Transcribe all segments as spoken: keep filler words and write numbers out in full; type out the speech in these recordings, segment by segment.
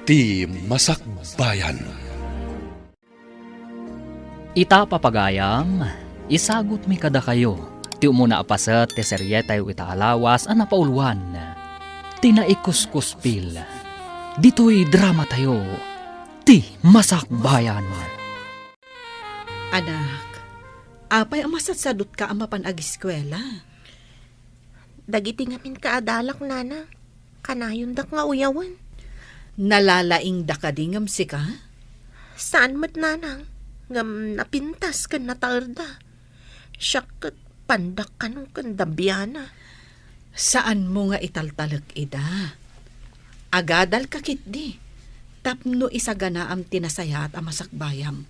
Ti Masakbayan. Ita, papagayam, isagutmi kadakayo ti umuna a paset ti serietayo ita a lawas a napauluan, ti Naikuskuspil. Ditoy dramatayo, Ti Masakbayan. Anak, apay a masatsadutka a mapan agiskuela? Dagiti ngamin kaadalak, nanang, kanayondak nga uyawen. Nalalaingda kadi ngem sika? Saan met, nanang, ngem napintas ken nataerda. Siak ket pandak kano ken dabiana. Saanmo nga italtalek ida. Agadalka ketdi, tapno isaganaam ti nasayaat a masakbayam.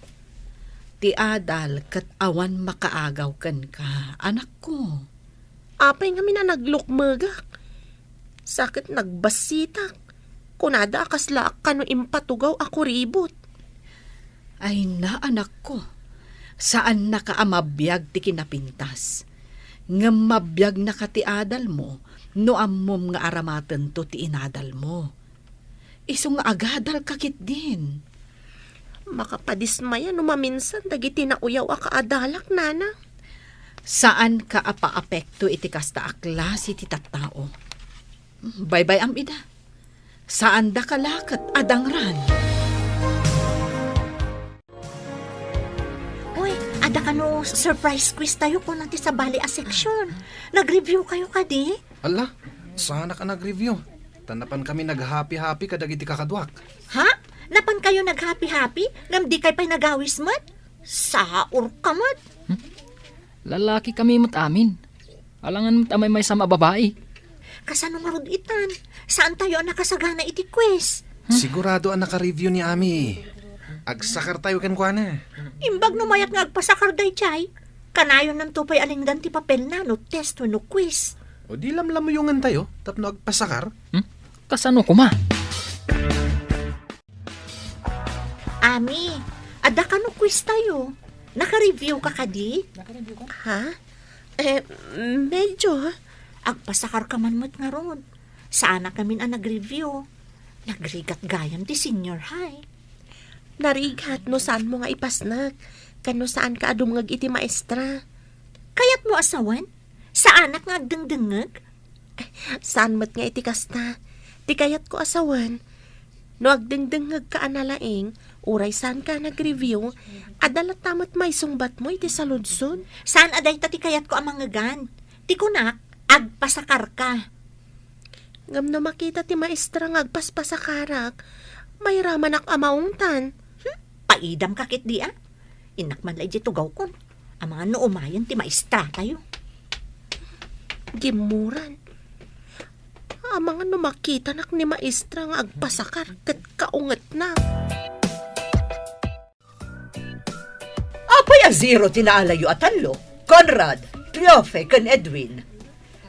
Ti adal ket awan makaagaw kenka, anakko. Apay ngamin a naglukmegak? Sa ket nagbassitak. Kunada a kaslaak kano impatugaw a kuribot. Ay na, anakko, saannaka a mabiag ti kinapintas. Ngem mabiagnaka ti adalmo no ammom nga aramatento ti inadalmo. Isu nga agadalka ketdin. Makapadismaya no maminsan dagiti nauyaw a kaadalak, nana. Saanka a paapekto iti kasta a klase ti tattao. Baybay-am ida. Saandaka la ket a dangran. Uy, adda kano surprise quiz tayo kuna ti sabali a section. Nag-review kayo kadi? Ala, saanak a nag-review. Ta napan kami nag-happy-happy kadagiti kakaduak. Ha? Napan kayo nag-happy-happy? Ngem dikay pay nagawis met? Saor ka met. Hmm? Lalaki kami met amin. Alangan met a maymaysam a babai. Kasano ngarud itan? Saan tayo a nakasagana iti quiz? Hmm? Sigurado a naka-review ni Ami. Agsakar tayo kenkuana. Imbag no mayat nga agpasakar daydiay, kanayonnanto pay a lingdan ti papelna no test wenno quiz. O di lamlamuyongan tayo tapno agpasakar? Hmm? Kasano koma? Ami, adda kano quiz tayo? Naka-review ka kadi? Naka-review ka? Ha? Eh, medyo. Agpasakar ka man met ngarud. Saanak ngamin a nag-review. Nagrigat gayam ti senior high. Narigat no saanmo nga ipasnek, ken no saanka a dumngeg iti maestra. Kayatmo a sawen? Saanak nga agdengdengngeg? Saan met nga iti kasta. Ti kayatko a sawen, no agdengdengngegka a nalaing, uray saanka a nag-review, adda latta met maisungbatmo iti saludsod. Saan a dayta ti kayatko a mangngegan. Ti kunak, agpasakarka. Ngem no makita ti maestra nga agpaspasakarak, mairamanak a maungtan. Hmm? Paidamka ketdi a? Innak man la idiay tugawkon. Amangan no umayen ti maestratayo. Gimmuran. Amangan no makitanak ni maestra nga agpasakar ket kaungetna. Apay a zero ti naalayo a tallo? Conrad, Profe, ken Edwin.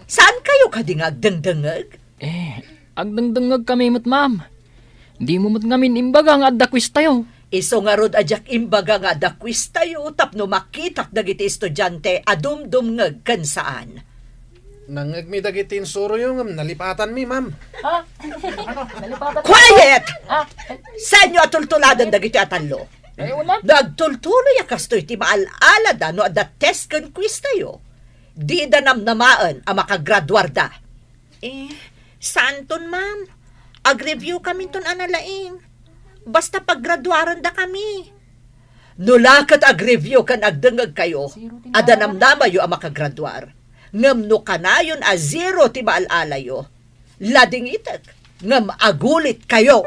Saan kayo kadi nga agdengdengngeg? Eh, agdengdengngeg kami met, ma'am. Dimo met ngamin imbaga nga adda quiz tayo. Isu ngarud a diak imbaga nga adda quiz tayo tapno makitak dagiti estudiante a dumdumngeg ken saan. Nangngegmi dagiti insuroyo ngem nalipatanmi, ma'am. Ha? Ano? Nalipatanmi? Quiet! Ah, eh. Saanyo a tultuladen dagiti a tallo? Eh, wala. Nagtultuloy a kastoy ti maal-alada no adda test ken quiz tayo. Dida namnamaen a makagraduarda. Eh, saanton, ma'am? Ag-review kaminton a nalaing. Basta paggraduarenda kami. No la ket ag-review ken agdengngeg kayo, adda namnamayo a makagraduar. Ngem no kanayon a zero ti maal-alayo, ladingitek ngem agulit kayo.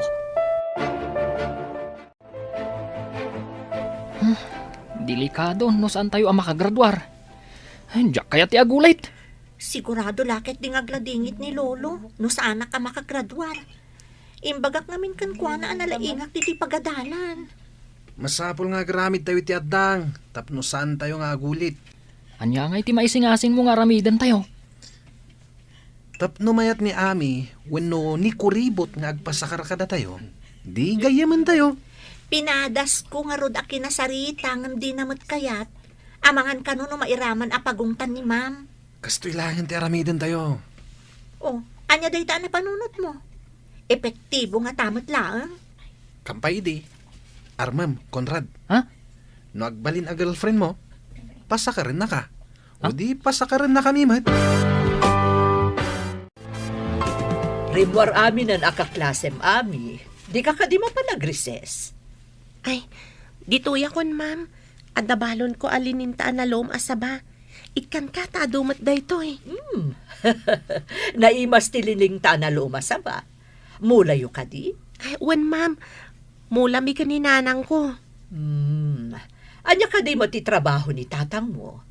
Hmm, delikado no saan tayo a makagraduar. Ay, diak kayat ti agulit. Sigurado la ketdi nga agladingit ni Lolo no saanak a makagraduar. Imbagak ngamin kenkuana a nalaingak ditoy pagadalan. Masapul nga agaramid tayo iti addang tapno saan tayo nga agulit. Ania ngay ti maisingasingmo nga aramiden tayo? Tapno mayat ni Ami wenno ni Kuribot nga agpasakar kadatayo, di gayyamen tayo. Pinadasko ngarud a kinasarita ngem dina met kayat, amangan kano no mairaman a pagungtan ni Ma'am. Kastoy laeng ti aramiden tayo. Oh, ania dayta a napanunotmo? Epektibo ngata met laeng? Kampay idi. Armem, Conrad. Ha? No agbalin a girlfriend mo, pasakarennaka. Ha? O di pasakarennakami met. Rimmuar aminen a kaklasem, Ami. Dika kadi mapan agrises? Ay, ditoyakon, ma'am. Adda balonko a lininta a nalom a saba. Ikkanka ta adu met daytoy. Hmm. Naimas ti lininta a nalom a saba. Mulayo kadi? Ay, wen, ma'am. Mulami ken ni nanangko. Hmm. Ania kadi met ti trabaho ni tatangmo?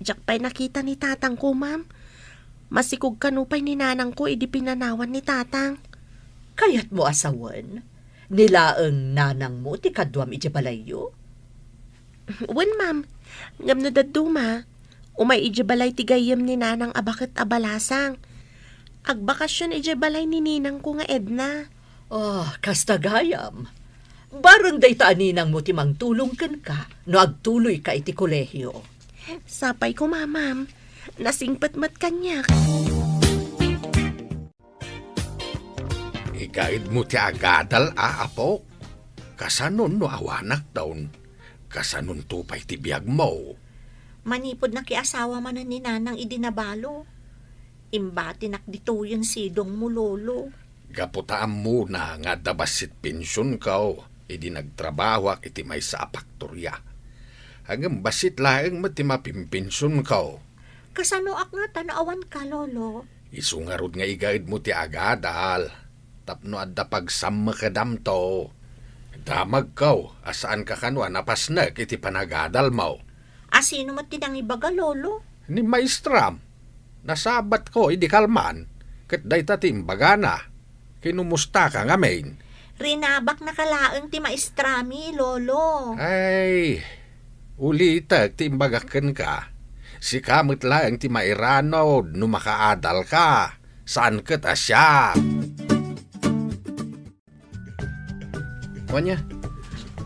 Diak pay nakita ni tatangko, ma'am. Masikog kano pay ni nanangko idi pinanawan ni tatang. Kayatmo a sawen? Ni laeng nanangmo ti kaduam idiay balayyo? Wen, ma'am. Ngem no dadduma, umay idiay balay ti gayyem ni nanang a baket a balasang. Agbakasyon idiay balay ni ninangko nga Edna. Oh, kasta gayam. Bareng dayta a ninangmo ti mangtulong kenka no agtuloyka iti kolehio. Sapay koma, ma'am. Nasingpet met kaniak. Igaedmo ti agadal a, apok. Kasanon no awanakton? Kasanonto pay ti biagmo? Manipud nakiasawa manen ni nanang idi nabalo, imbatinak ditoyen sidongmo, lolo. Gapu ta ammona nga adda bassit pensionko idi nagtrabahoak iti maysa a faktoria. Ngem bassit laeng met ti mapimpensionko. Kasanoak ngata no awanka, lolo? Isu ngarud nga igaedmo ti agadal tapno adda pagsammekedamto. Damagko a saanka kano a napasnek iti panagadalmo. A sino met ti nangibaga, lolo? Ni maestram. Nasabatko idi kalman, ket dayta ti imbagana. Kinumustaka ngamin? Rinabaknaka laeng ti maestrami, lolo. Ay, ulitek ti imbagak kenka. Sika met laeng ti mairanod no makaadalka. Saan ket a siak. Wen,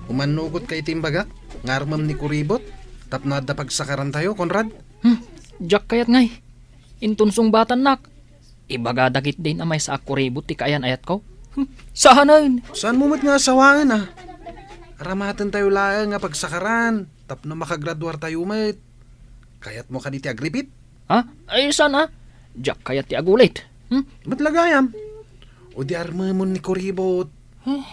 umannugotka iti imbagak nga armem ni Kuribot tapno adda pagsakarantayo, Conrad? Hmm, diak kayat ngay. Inton sungbatannak, ibaga dagiti din a maysa a kuribot ti kaayan-ayatko. Hmm, saanen. Saanmo met nga asawaen, a? Aramatentayo laeng nga pagsakaran tapno makagraduartayo met. Kayatmo kadi ti agripit? Ha? Ay, saan a? Diak kayat ti agulit. Hmm? Met la gayam. O di armemon ni Kuribot. Huh?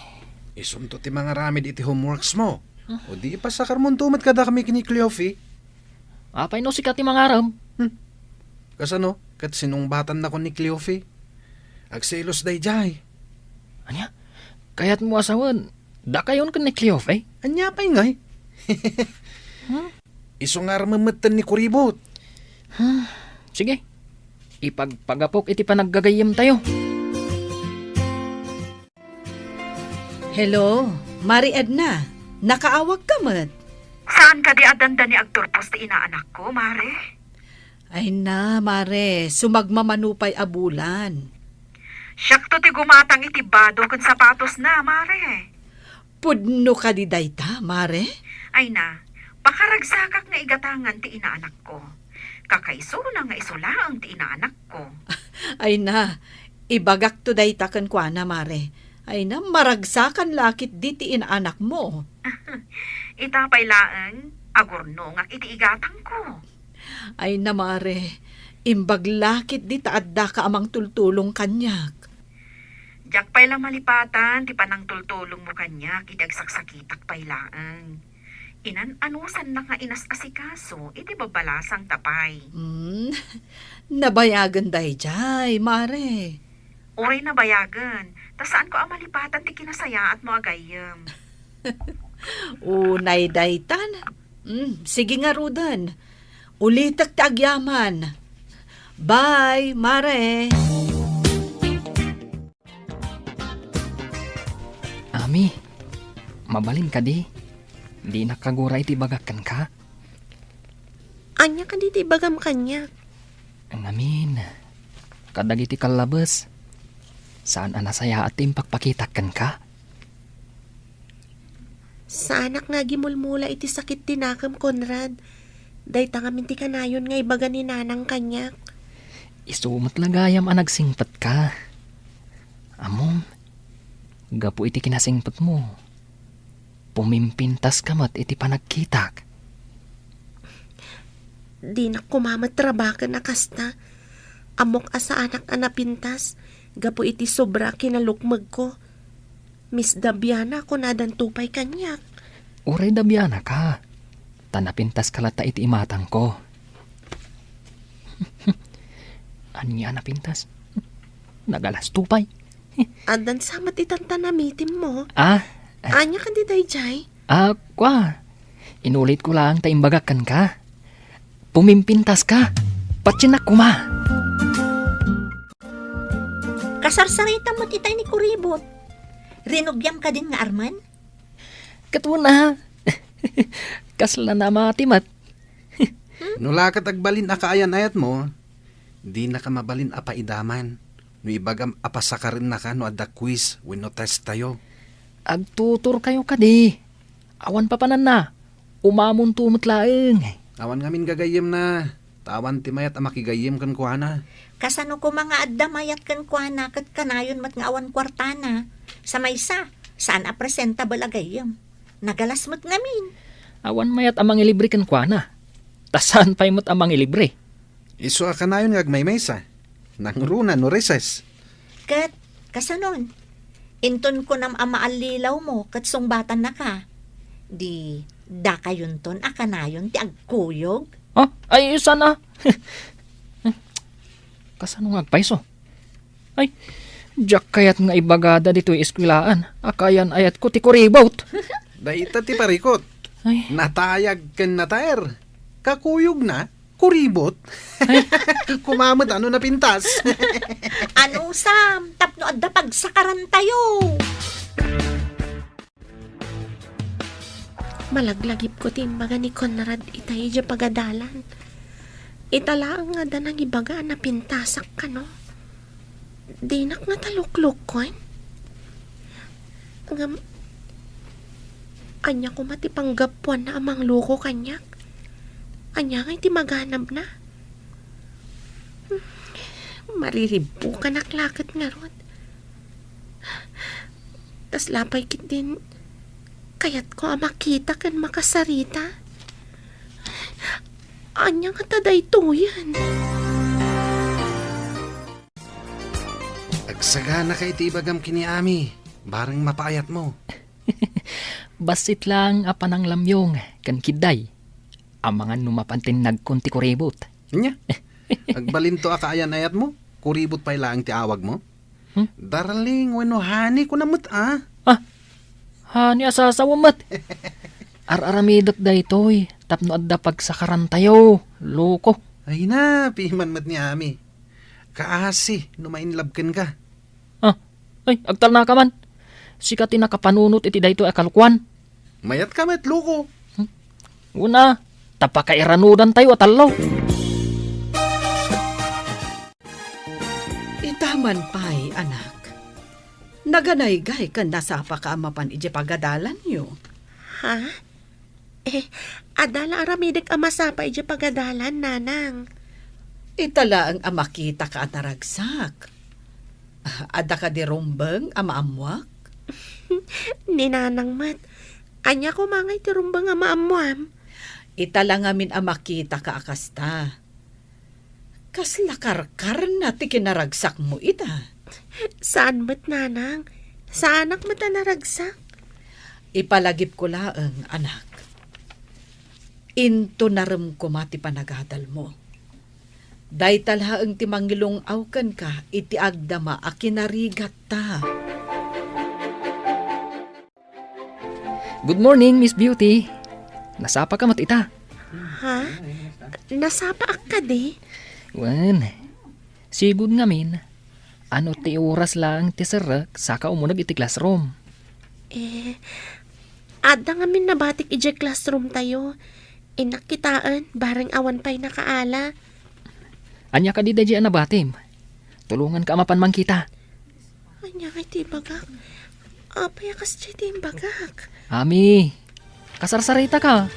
Isunto ti mangaramid iti homeworksmo. Huh? O di ipasakarmonto met kadakami ken ni Cleofe. Apay no sika ti mangarem? Hmm. Kasano? Ket sinungbatannakon ni Cleofe. Agselos daydiay. Ania? Kayatmo a sawen, dakayon ken ni Cleofe? Ania pay ngay? Hmm? Isu nga armem metten ni Kuribot. Hmm. Sige. Ipagpagapok iti panaggagayyemtayo. Hello, Mari Edna. Nakaawagka met? Saan kadi a dandani agturpos ti inaanakko, Mare? Ay na, Mare, sumagmamano pay a bulan. Siakto ti gumatang iti bado ken sapatosna, Mare. Pudno kadi dayta, Mare? Ay na, pakaragsakak nga igatangan ti inaanakko. Kakaisuna nga isu laeng ti inaanakko. Ay na, ibagakto dayta kenkuana, Mare. Ay na, maragsakan la ketdi ti inaanakmo. Ita pay laeng, agurnongak iti igatangko. Ay na, Mare, imbag la ketdi ta addaka a mangtultulong kaniak. Diak pay la malipatan ti panangtultulongmo kaniak iti agsaksakitak pay laeng. Inan-anusannak nga inas-asikaso iti babalasangta pay. Hmm, nabayagen daydiay, Mare. Uray nabayagen, ta saanko a malipatan ti kinasayaatmo a gayyem. Unay daytan. Hmm, sige ngaruden. Ulitek ti agyaman. Bye, Mare. Ami, mabalin kadi? Dinak kagura iti ibagak kenka? Ania kadi ti ibagam kaniak? Ngamin, kadagiti kallabes, saan a nasayaat ti impakpakitak kenka? Saanak nga agimulmula iti sakit ti nakem, Conrad. Dayta ngamin ti kanayon nga ibaga ni Nanang kaniak. Isu met la gayam a nagsingpetka. Ammom, Gapu iti kinasingpetmo, pumimpintaska met iti panagkitak. Dinak koma met rabaken a kasta. Ammok a saanak a napintas gapu iti sobra a kinalukmegko. Miss Dabiana, kunadanto pay kaniak. Uray Dabianaka, ta napintaska latta iti imatangko. Ania a napintas? Nagalasto pay. Addan sa met itan ta namitimmo. Ah? Ania kadi daydiay? Ah, kua. Inulitko laeng ta imbagak kenka. Pumimpintaska. Patiennak koma. Kasarsaritam met itay ni Kuribot. Rinugiam kadin nga armen? Ket wen a. Kasla namati met. No la ket agbalin a kaayan-ayatmo, dinaka mabalin a paidaman no ibagam a pasakarennaka no adda quiz wenno testtayo. Agtutorkayo kadi. Awan papananna. Umamonto met laeng. Awan ngamin gagayyemna, ta awan ti mayat a makigayyem kenkuana. Kasano koma nga adda mayat kenkuana ket kanayon met nga awan kuartana? Sa maysa, saan a presentable a gayyem. Nagalas met ngamin. Awan mayat a mangilibre kenkuana. Ta saan pay met a mangilibre? Isu a kanayon nga agmaymaysa. Nangruna no recess. Ket, kasanon? Inton kunam a maallilawmo ket sungbatannaka, di dakayonton a kanayon ti agkuyog? Ah, ay, saan a? Kasano nga agpayso? Ay, diak kayat nga ibagada ditoy eskuelaan a kaayan-ayatko ti kuribot. Dayta ti parikut. Ay. Natayag ken nataer. Kakuyogna, kuribot. Ay. Kumamet ano napintas. Ano, Sam? Tapno adda pagsakarantayo. Malaglagipko ti imbaga ni Conrad itay idiay pagadalan. Ita laeng nga adda nangibaga a napintasak kano. Dinak ngata luklukkon. Ngem, ania koma ti panggapuanna a mangluko kaniak? Ania ngay ti maganabna? Mariribbukanak la ket ngarud. Kasla pay ketdin kayatko a makita ken makasarita. Ania ngata daytoyen? Agsaganaka iti ibagam ken ni Ami, bareng mapaayatmo. Bassit laeng a pananglamyong ken kidday. Amangan no mapan ti nagkon ti kuribot. Ania? Agbalinto a kaayan-ayatmo? Kuribot pay laeng ti awagmo? Hmm? Darling wenno honey kuna met a? Ah, honey a sasawen met. Ar-aramidek daytoy tapno adda pagsakarantayo, loko. Ay na, piman met ni Ami. Kaasi no ma-in love kenka. Ah, ay, agtalnaka man. Sika ti nakapanunot iti daytoy a kalokoan. Mayatka met, loko. Hmm? Una, ta pakairanudantayo a tallo. Ita man pay, anak. Naganaygay ken nasapaka a mapan idiay pagadalanyo. Ha? Eh, adda la aramidek a masapa idiay pagadalan, nanang. Ita laeng a makitaka a naragsak. Adda kadi rumbeng a maammoak? Ni nanang met. Ania koma ngay ti rumbeng a maammoam? Ita la ngamin a makitaka a kasta. Kasla karkarna ti kinaragsakmo ita. Saan met, nanang. Saanak met a naragsak. Ipalagipko laeng, anak. Intonarem koma ti panagadalmo. Dayta laeng ti mangilung-aw kenka iti agdama a kinarigatta. Good morning, Miss Beauty. Nasapaka met ita? Ha? Nasapaak kadi? Wen, sigud ngamin, ano ti oras laeng ti serrek saka umuneg iti classroom? Eh, adda ngamin nabatik idiay classroom tayo. Innak kitaen, bareng awan pay nakaala. Ania kadi daydiay a nabatim? Tulonganka a mapan mangkita. Ania ngay ti ibagak? Apay a kasdiay ti imbagak? Ami, kasarsaritaka.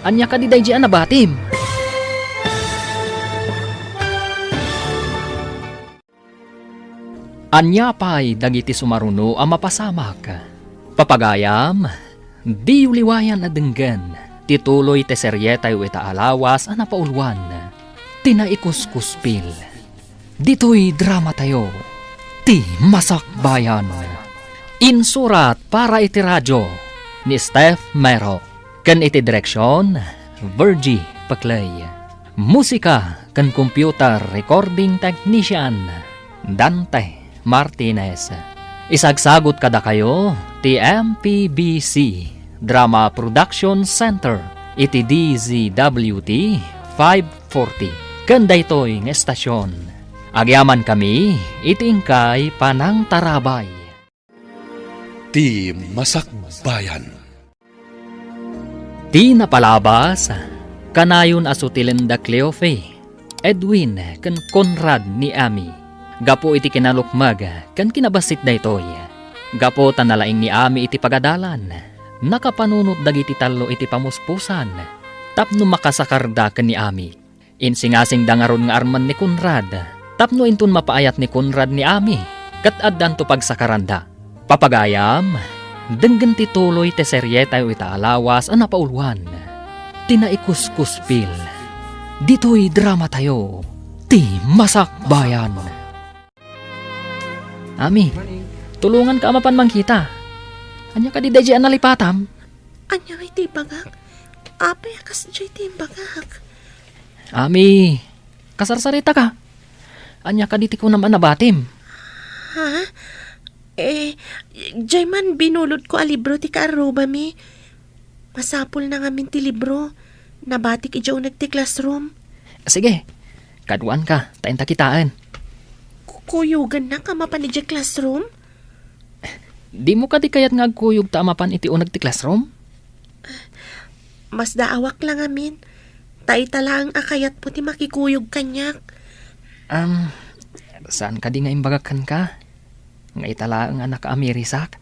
Ania kadi daydiay a nabatim? Ania pay dagiti sumaruno a mapasamak? Papagayam, diyo liwayan a denggen ti tuloy ti serietayo ita a lawas a napauluan, ti Naikuskuspil. Ditoy dramatayo, ti Masakbayan. Insurat para iti radio ni Steph Mero. Ken iti direksion, Virgie Paclay. Musika ken computer recording technician, Dante Martinez. Isagsagut kadakayo ti M P B C Drama Production Center iti D Z W T five forty. Ken daytoy nga estasion, agyamankami iti inkay panangtarabay. Ti Masakbayan. Ti napalabas, kanayon a sutilen da Cleofe, Edwin, ken Conrad ni Ami. Gapu iti kinalukmeg ken kinabassit daytoy, gapu ta nalaing ni Ami iti pagadalan, nakapanunot dagiti tallo iti pamuspusan tapno makasakarda ken ni Ami. Insingasingda ngarud nga armen ni Conrad, tapno inton mapaayat ni Conrad ni Ami, ket addanto pagsakaranda. Papagayam, denggen ti tuloy ti serietayo ita a lawas a napauluan, ti Naikuskuspil. Ditoy dramatayo, ti Masakbayan. Ami, tulonganka a mapan mangkita. Ania kadi daydiay a nalipatam? Ania ngay ti ibagak? Apay a kasdiay ti imbagak? Ami, kasarsaritaka. Ania kadi ti kunam a nabatim? Ha? Eh, diay man binulodko a libro ti kaarrubami. Masapulna ngamin ti libro. Nabatik idiay uneg ti classroom. Sige, kaduanka, ta inta kitaen. Ku-, kuyogannak a mapan idiay classroom? Dimo kadi kayat nga agkuyogta a mapan iti uneg ti classroom? Masdaawak la ngamin. Ta ita laeng a kayatmo ti makikuyog kaniak. Am, saan kadi nga imbagak kenka? Nga ita laeng a nakaamirisak?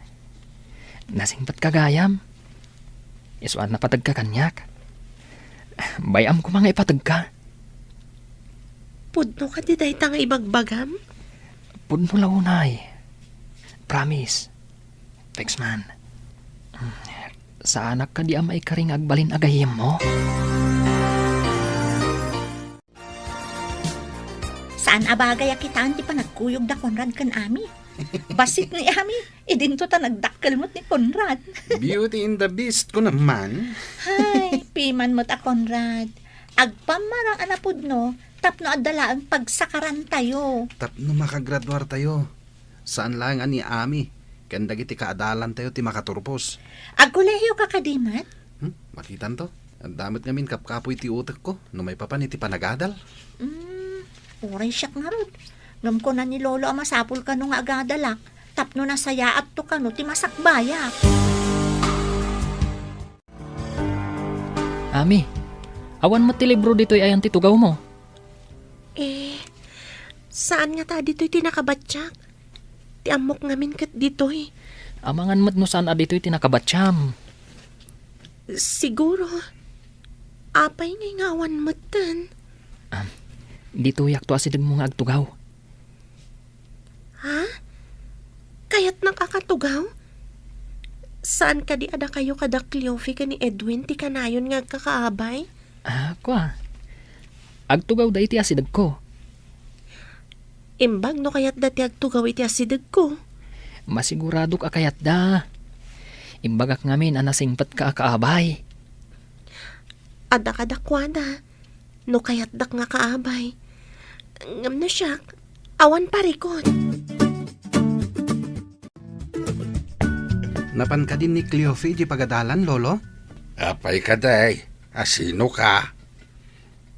Nasingpetka gayam. Isu a napategka kaniak. Bay-am koma nga ipategka. Pudno kadi dayta nga ibagbagam? Pudno la unay. Promise. Thanks, man. Saanak kadi a maikari nga agbalin a gayyemmo? Saan a bagay a kitaen ti panagkuyog da Conrad ken Ami. Bassit ni Ami, idinto ta nagdakkel met ni Conrad. Beauty and the Beast, kunam man. Hay, piman met a Conrad. Agpammarang a napudno, tapno adda laeng pagsakarantayo. Tapno makagraduartayo. Saan laeng a ni Ami ken dagiti kaadalantayo ti makaturpos. Agkolehiyoka kadi met? Hmm, makitanto. Adda met ngamin kapkapoy ti utekko no maipapan iti panagadal. Hmm, uray siak ngarud. Ngem kuna ni Lolo a masapul kano nga agadalak tapno nasayaatto kano ti masakbayak. Ami, awan met ti libro ditoy ayan ti tugawmo? Eh, saan ngata ditoy ti nakabattiak? Ti ammok ngamin ket ditoy. Amangan met no saan a ditoy ti nakabattiam. Siguro. Apay ngay nga awan metten? Am, ditoyakto a sidegmo nga agtugaw. Ha? Kayatnak a katugaw? Saan kadi a dakayo kada Cleofe ken ni Edwin ti kanayon nga agkakaabay? Ah, kua. Agtugawda iti asidegko. Imbag no kayatda ti agtugaw iti asidegko. Masiguradok a kayatda. Imbagak ngamin a nasingpetka a kaabay. Adda kadakuada. No kayatdak nga kaabay. Ngem no siak, awan parikut. Napan kadin ni Cleofe di pagadalan, Lolo? Apay kadi? A sinoka?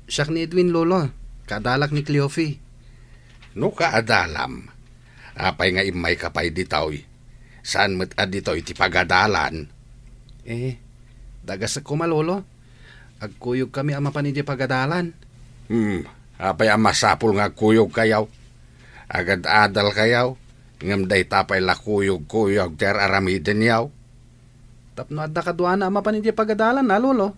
Siak ni Edwin, Lolo. Kaadalak ni Cleofe. No kaadalam, apay nga immayka pay ditoy? Saan met a ditoy ti pagadalan? Eh, dagasek koma, Lolo. Agkuyogkami a mapan idiay pagadalan. Hmm, apay a masapul nga agkuyogkayo? Agad-adalkayo, ngem dayta pay la kuyog-kuyog ti ar-aramidenyo. Tapno adda kaduana a mapan idiay pagadalan, a, Lolo?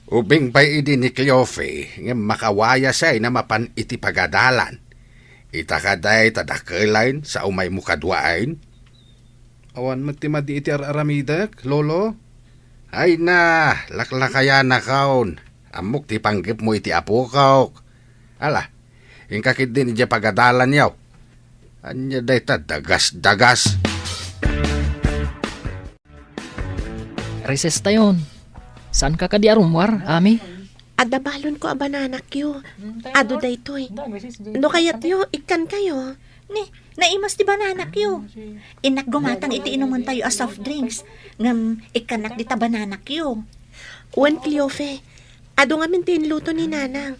Ubing pay idi ni Cleofe, ngem makawayasay a mapan iti pagadalan. Ita kadi ta dakkel ain sa umaymo kadua ain? Awan met ti madi iti ar-aramidek, Lolo. Ay na, laklakayanakon. Ammok ti panggepmo iti apokok. Ala, inka ketdin idiay pagadalanyo. Ania dayta dagas-dagas? Recess tayon. Saanka kadi a rummuar, Ami? Adda balonko a bananakyo. Adu daytoy. No kayatyo, ikkankayo. Ni, naimas ti bananakyo. Innak gumatang iti inumentayo a soft drinks. Ngem ikkannak dita bananakyo. Wen, Cleofe, adu ngamin ti inluto ni Nanang.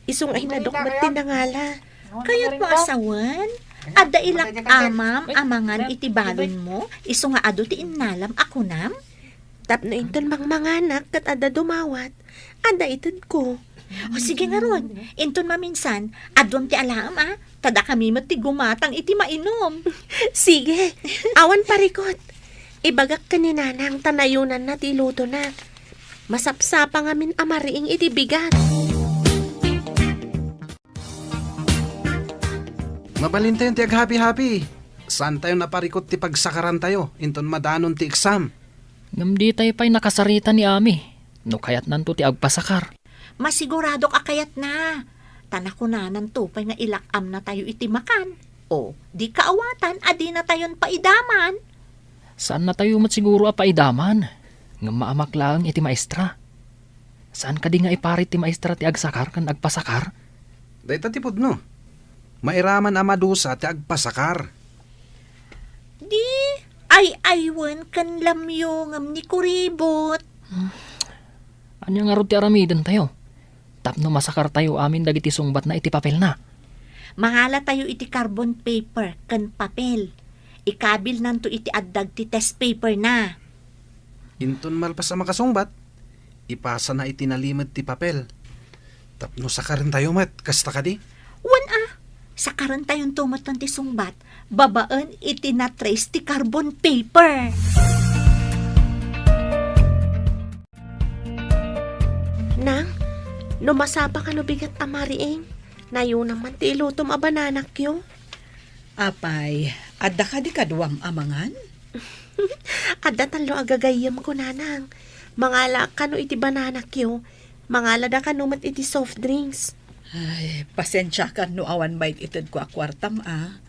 Isu nga inadok met ti nangala. Kayatmo a sawen? Adda ilak-amam a mangan iti balonmo, isu nga adu ti innalam a kunam? Tapno inton mangmanganak ket adda dumawat, adda itedko. O, sige ngarud, inton maminsan, aduam ti alaem a, ta dakami met ti gumatang iti mainum. Sige, awan parikut. Ibagak ken ni Nanang ta nayunanna ti ilutona. Masapsapa ngamin a mariing iti bigat. Mabalintayon ti aghabi-habi. Saantayon a parikut ti pagsakarantayo inton madanon ti eksam. Ngem ditay pay nakasarita ni Ami no kayatnanto ti agpasakar. Masiguradok a kayatna. Ta nakunananto pay nga ilak-amnatayo iti makan. O, di kaawatan a dinatayon paidaman. Saannatayo met siguro a paidaman, ngem maamak laeng iti maestra. Saan kadi nga iparit ti maestra ti agsakar ken agpasakar? Dayta ti pudno. Mairaman a madusa ti agpasakar. Di ay-aywen ken lamyo ngem ni kuribot. Ania ngarud ti aramidentayo tapno masakartayo amin dagiti sungbatna iti papelna? Mangalatayo iti carbon paper ken papel. Ikabilnanto iti addag ti test paperna. Inton malpas a makasungbat, ipasana iti nalimed ti papel. Tapno sakarentayo met, kasta kadi? Wen a, sakarentayonto metten ti sungbat babaen iti na-trace ti carbon paper. Nang, no masapa kano bigat a mariing, nayunam man ti ilutom a bananakyo. Apay, adda kadi kaduam a mangan? Adda tallo a gagayyemko, Nanang. Mangalaak kano iti bananakyo. Mangalada kano met iti soft drinks. Ay, pasensiakan no awan maitedko a kuartam a.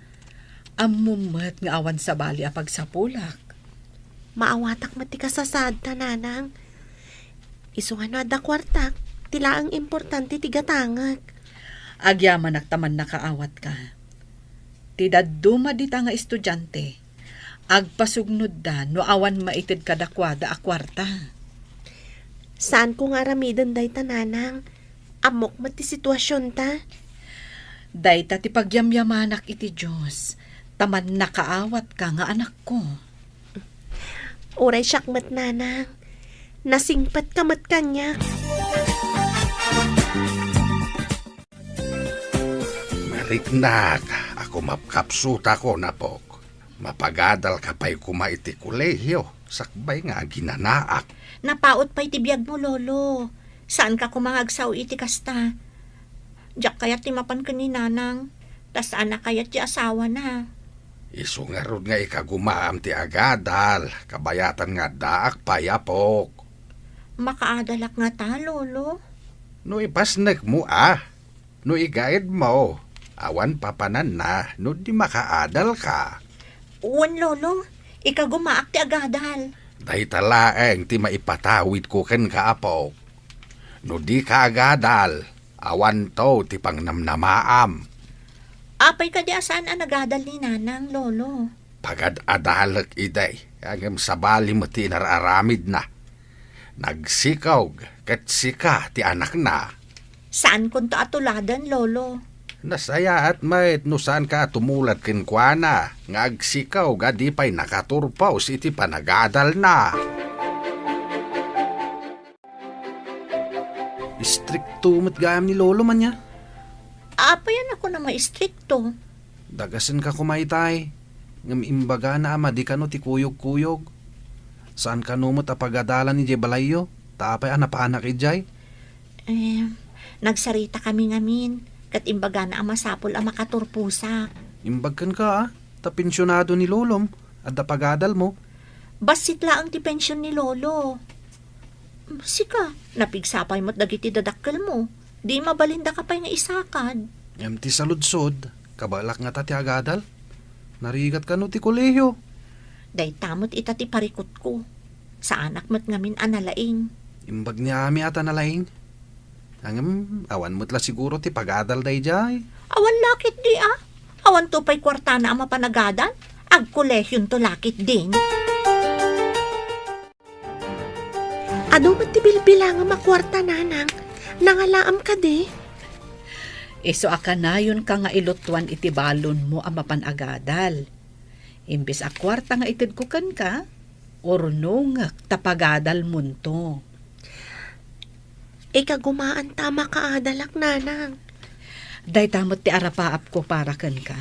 Ammom met nga awan sabali a pagsapulak. Maawatak met ti kasasaadta, Nanang. Isu nga no adda kuartak, ti laeng importante ti gatangek. Agyamanak ta mannakaawatka. Ti dadduma dita nga estudiante, agpasugnodda no awan maited kadakuada a kuarta. Saanko nga aramiden dayta, Nanang. Ammok met ti situasionta. Dayta ti pagyamyamanak iti Dios, ta mannakaawatka nga anakko. Uray siak met, Nanang. Nasingpetka met kaniak. Mariknak a kumapkapsutakon, apok. Mapagadalka pay koma iti kolehio, sakbay nga aginanaak. Napaut pay ti biagmo, Lolo. Saanka koma nga agsao iti kasta. Diak kayat ti mapan ken ni Nanang, ta saan a kayat ti asawana. Isu ngarud nga ikagumaam ti agadal, kabayatan nga addaak pay, apok. Makaadalak ngata, Lolo? No ipasnekmo a, no igaedmo, awan papananna no di makaadalka. Wen, Lolo, ikagumaak ti agadal. Dayta laeng ti maipatawidko kenka, apok. No dika agadal, awanto ti pangnamnamaam. Apay kadi a saan a nagadal ni Nanang, Lolo? Pagad-adalek idi, ngem sabali met ti inar-aramidna. Nagsikog ket sika ti anakna. Saankonto a tuladen, Lolo. Nasayaat met no saanka a tumulad kenkuana nga agsikog a di pay nakaturpos iti panagadalna. Istrikto met gayam ni Lolo man ya. Apay a nakunam a istrikto? Dagasenka koma itay, ngem imbagana a madi kano ti kuyogkuyog. Saan kano met a pagadalan idiay balayyo, ta apay a napanak idiay? Eh, nagsarita kami ngamin. Ket imbagana a masapul a makaturposak. Imbag kenka, a, ta pensionado ni lolom, adda pagadalmo. Bassit laeng ti pension ni lolo. Sika, napigsa pay met dagiti dadakkelmo. Di mabalindaka pay nga isakad. Ngem ti saludsod, kabaelak ngata ti agadal? Narigat kano ti kolehiyo? Dayta met ita ti parikutko. Saanak met ngamin a nalaing. Imbag ni Ami a ta nalaing. Ngem, awan met la siguro ti pagadal daydiay. Awan la ketdi, a. Awanto pay kuartana a mapanagadal. Agkolehionto la ketdin. Adu met ti bilbilangem a kuarta, nanang. Nangalaam kadi? Isu a kanayonka nga ilutuan iti balonmo a mapan agadal. Imbes a kuarta nga itedko kenka, urnongek ta pagadalmonto. Ikagumaanta a makaadalak, nanang. Dayta met ti arapaapko para kenka.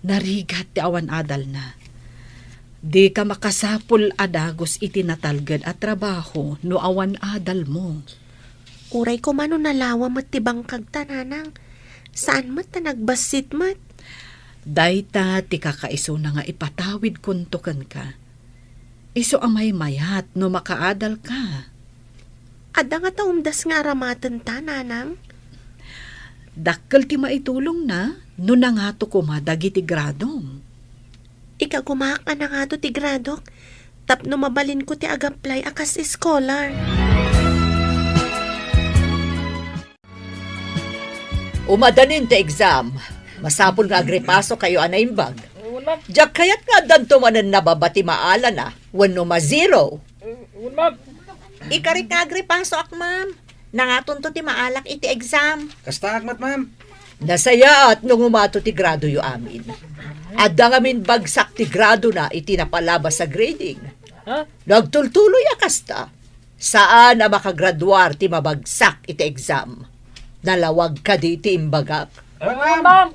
Narigat ti awan adalna. Dika makasapul a dagus iti natalged a trabaho no awan adalmo. Uray koma no nalawa met ti bangkagta, nanang. Saan met ta nagbassit met. Dayta ti kakaisuna nga ipatawidkonto kenka. Isu a maymayat no makaadalka. Adda ngata umdas nga aramatenta, nanang? Dakkel ti maitulongna no nangato koma dagiti gradom. Ikagumaak a nangato ti gradok tapno mabalinko ti ag-apply a kas scholar. Umadanin ti exam. Masapul nga agripasokayo a naimbag. Wen, ma'am. Diak kayat nga addanto manen nababa ti maalana wenno ma-zero. Wen, ma'am. Ikarik nga agripasoak, ma'am. Nangatonto ti maalak iti exam. Kastaak met, ma'am. Nasayaat no ngumato ti gradoyo amin. Adda ngamin bagsak ti gradona iti napalabas a grading. Ha? No agtultuloy a kasta, saan a makagraduar ti mabagsak iti exam. Nalawag kadi ti imbagak? Wen, ma'am.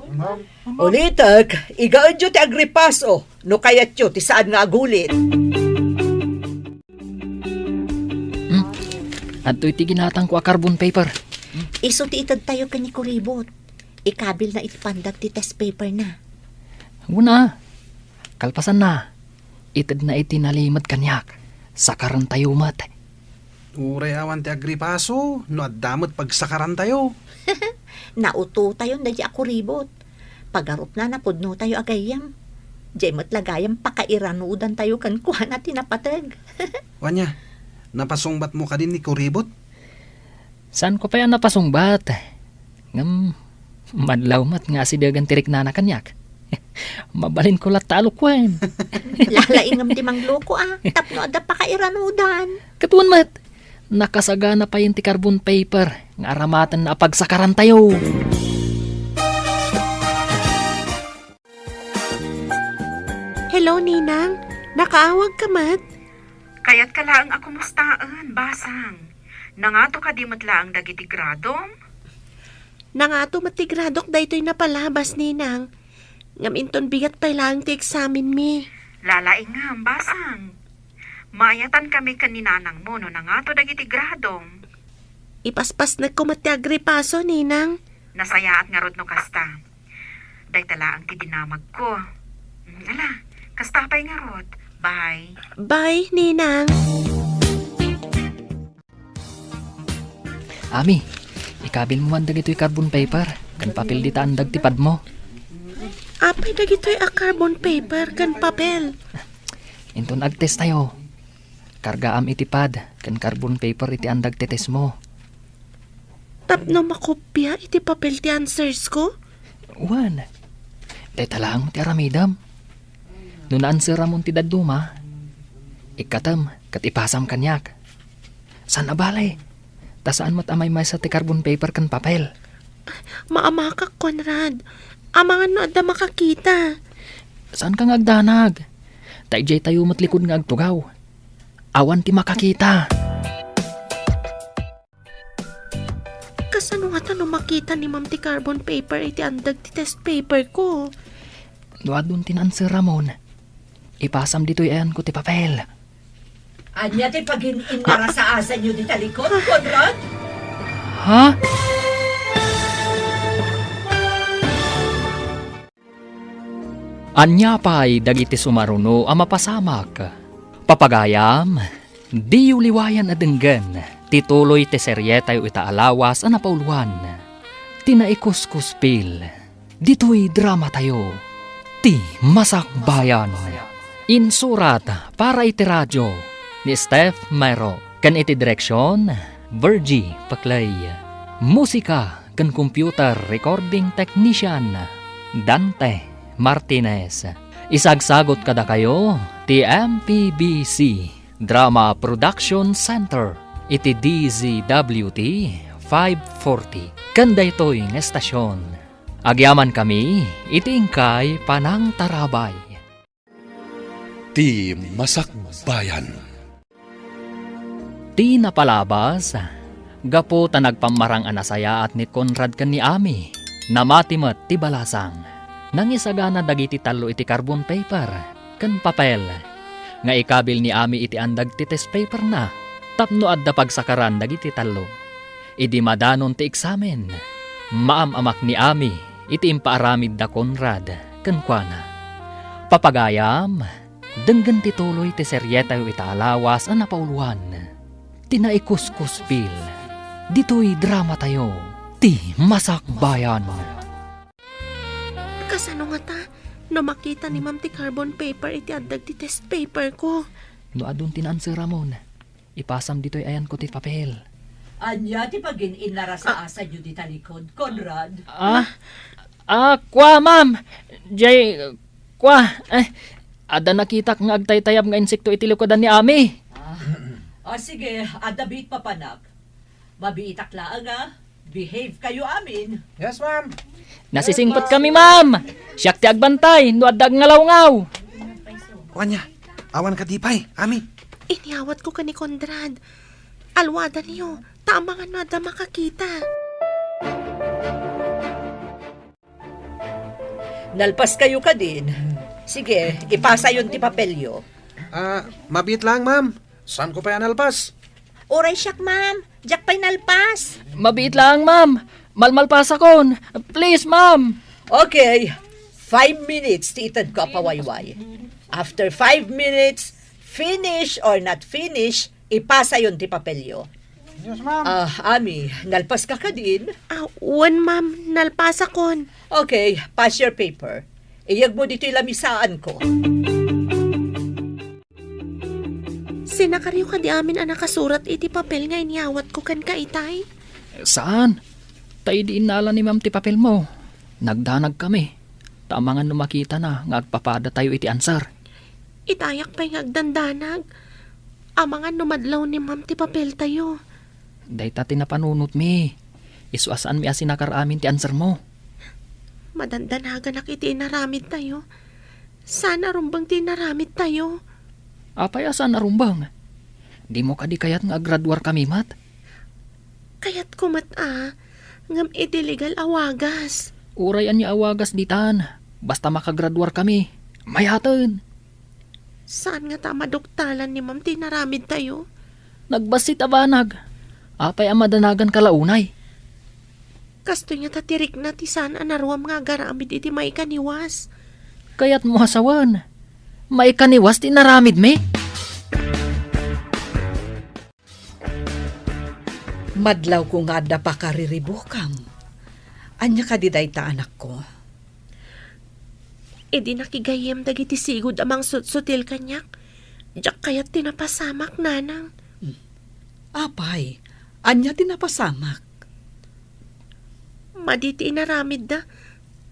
Ulitek, igaedyo ti agripaso no kayatyo ti saan nga agulit. Hmm? Adtoy ti ginatangko a carbon paper. Isu ti itedtayo ken ni Kuribot. Ikabilna iti pandag ti test paperna. Una, kalpasanna, itedna iti nalimed kaniak. Sakarantayo met. Uray awan ti agripaso, no adda met pagsakarantayo. Nautotayon daydi a Kuribot. Pagarupna, napudnotayo a gayyem. Diay met la gayam pakairanudantayo kenkuana ti napateg. Wen, napasungbatmo kadi ni Kuribot? Saanko pay a napasungbat. Ngem, madlaw met nga asidegen ti riknana kaniak. Mabalinko latta a lukuen. Lalaingem ti mangloko, a, tapno adda pakairanudan. Ket wen met, nakasagana payen ti carbon paper nga aramatenna a pagsakarantayo. Hello, Ninang. Nakaawagka met? Kayatka laeng a kumustaen, Basang. Nangato kadi met laeng dagiti gradom? Nangato met ti gradok daytoy napalabas, Ninang. Ngem inton bigat pay laeng ti eksamenmi. Lalaingem, Basang. Maayatankami ken ni nanangmo no nangato dagiti gradom. Ipaspasnekko met ti agripaso, Ninang. Nasayaat ngarud no kasta. Dayta laeng ti dinamagko. Mm, ala, kasta pay ngarud. Bye. Bye, Ninang. Ami, ikabilmo man dagitoy carbon paper ken papel dita andag ti padmo. Apay dagitoy a carbon paper ken papel? Inton agtestayo, kargaam iti pad ken carbon paper iti andag ti testmo. Tapno makopia iti papel ti answers ko? Wen, dayta laeng ti aramidem. No naanseramon ti dadduma, ikkatem ket ipasam kaniak. Saan a bale, ta saan met a maymaysa ti carbon paper ken papel. Maamakak, Conrad. Amangan no adda makakita. Saanka nga agdanag. Ta idiay tayo met likud nga agtugaw. Awan ti makakita. Kasano ngata no makita ni Ma'am ti carbon paper iti andag ti test paper ko? No adun ti naanseramon, ipasam ditoy ayanko ti papel. Ania ti pagin-innarasaasanyo dita likod, Conrad? Ha? Ania pay dagiti sumaruno a mapasamak? Papagayam, diyo liwayan a denggen ti tuloy ti serietayo ita a lawas a napauluan, ti Naikuskuspil. Ditoy dramatayo, Ti Masakbayan. Insurat para iti radio ni Steph Mero ken iti direksion, Virgie Paclay. Musika ken computer recording technician, Dante Martinez. Isagsagot kadakayo ti M P B C Drama Production Center iti D Z W T five forty. Ken daytoy nga estasion, agyamankami iti inkay panangtarabay. Ti Masakbayan. Ti napalabas, gapu ta nagpammarang a nasayaat ni Conrad ken ni Ami, namati met ti balasang. Nangisagana dagiti tallo iti carbon paper ken papel nga ikabil ni Ami iti andag ti test paperna tapno adda pagsakaran dagiti tallo. Idi madanon ti eksamen, maam-amak ni Ami iti impaaramid da Conrad kenkuana. Papagayam, denggen ti tuloy ti serietayo ita a lawas a napauluan, Ti Naikuskuspil. Ditoy dramatayo, Ti Masakbayan. Kasano ngata no makita ni Ma'am ti carbon paper iti addag ti test paper ko? No adun ti naansweramon, ipasam ditoy ayanko ti papel. Ania ti pagin-innara sa Ah. asayo dita likod, Conrad? Ah, ah, kua, ma'am. Jay, kua, eh, adda nakitak nga agtaytayab nga insekto iti likudan ni Ami. Ah. Ah, sige, adda biit papanak. Mabiitak laeng, ah. Behave kayo amin. Yes, ma'am. Nasisingpet kami, ma'am. Siak ti agbantay no adda agngalawgaw. Ania, awan kadi pay, Ami? Inyawatko ken ni Conrad. Aluadaniyo, ta amangan no adda makakita. Nalpas kayo kadin. Sige, ipasayon ti papelyo. Ah, mabiit lang, ma'am. Saanko pay a nalpas? Uray siak, ma'am. Diak pay nalpas. Mabiit lang, ma'am. Malmalpasakon. Please, ma'am. Okay. Five minutes ti itedko a pawayway. After five minutes, finish or not finish, ipasayon ti papelyo. Yes, ma'am. Ah, Ami, nalpas ka kadin? Ah, wen, ma'am. Nalpasakon. Okay, pass your paper. Iyegmo ditoy lamisaanko. Sinakaryo kadi amin a nakasurat iti papel nga inyawatko kenka itay? Saan. Ta idi innala ni ma'am ti papelmo, nagdanagkami. Ta amangan no makitana nga agpapadatayo iti answer. Itayak pay nga agdandanag. Amangan no madlaw ni ma'am ti papeltayo. Dayta ti napanunotmi. Isu a saanmi a sinakar amin ti answermo. Madandanaganak iti inaramidtayo. Saan a rumbeng ti inaramidtayo. Apay a saan a rumbeng? Dimo kadi kayat nga agraduarkami met? Kayatko met a, ngem iti legal a wagas. Uray ania a wagas ditan, basta makagraduarkami. Mayaten. Saan ngata a maduktalan ni ma'am ti inaramidtayo? Nagbassit a banag. Apay a madanaganka la unay? Kastoy ngata ti rikna ti saan a naruam nga agaramid iti maikaniwas. Kayatmo a sawen, maikaniwas ti inaramidmi? Madlawko nga adda pakariribukam. Ania kadi dayta, anakko? Idi nakigayyem dagiti sigud a mangsutsutil kaniak, diak kayat ti napasamak, nanang. Hmm. Apay, ania ti napasamak? Madi ti inaramidda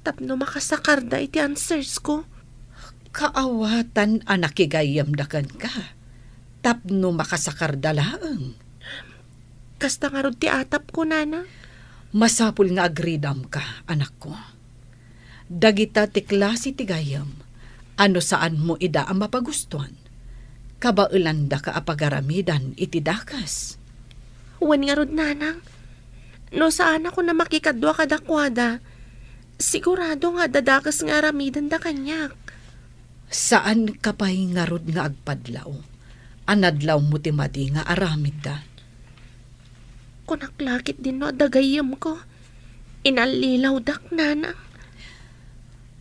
tapno makasakarda iti answers ko. Kaawatan a nakigayyemda kenka tapno makasakarda laeng. Kasta ngarud ti atapko, nana. Masapul nga agridamka, anakko. Dagita ti klase ti gayyem a no saanmo ida a mapagustuan, kabaelandaka a pagaramidan iti dakes. Wen ngarud, nanang, no saanakon a makikadua kadakuada, sigurado nga adda dakes nga aramidenda kaniak. Saanka pay ngarud nga agpadlaw a nadlawmo ti madi nga aramidda? Kunak la ketdin no adda gayyemko, inallilawdak, nanang.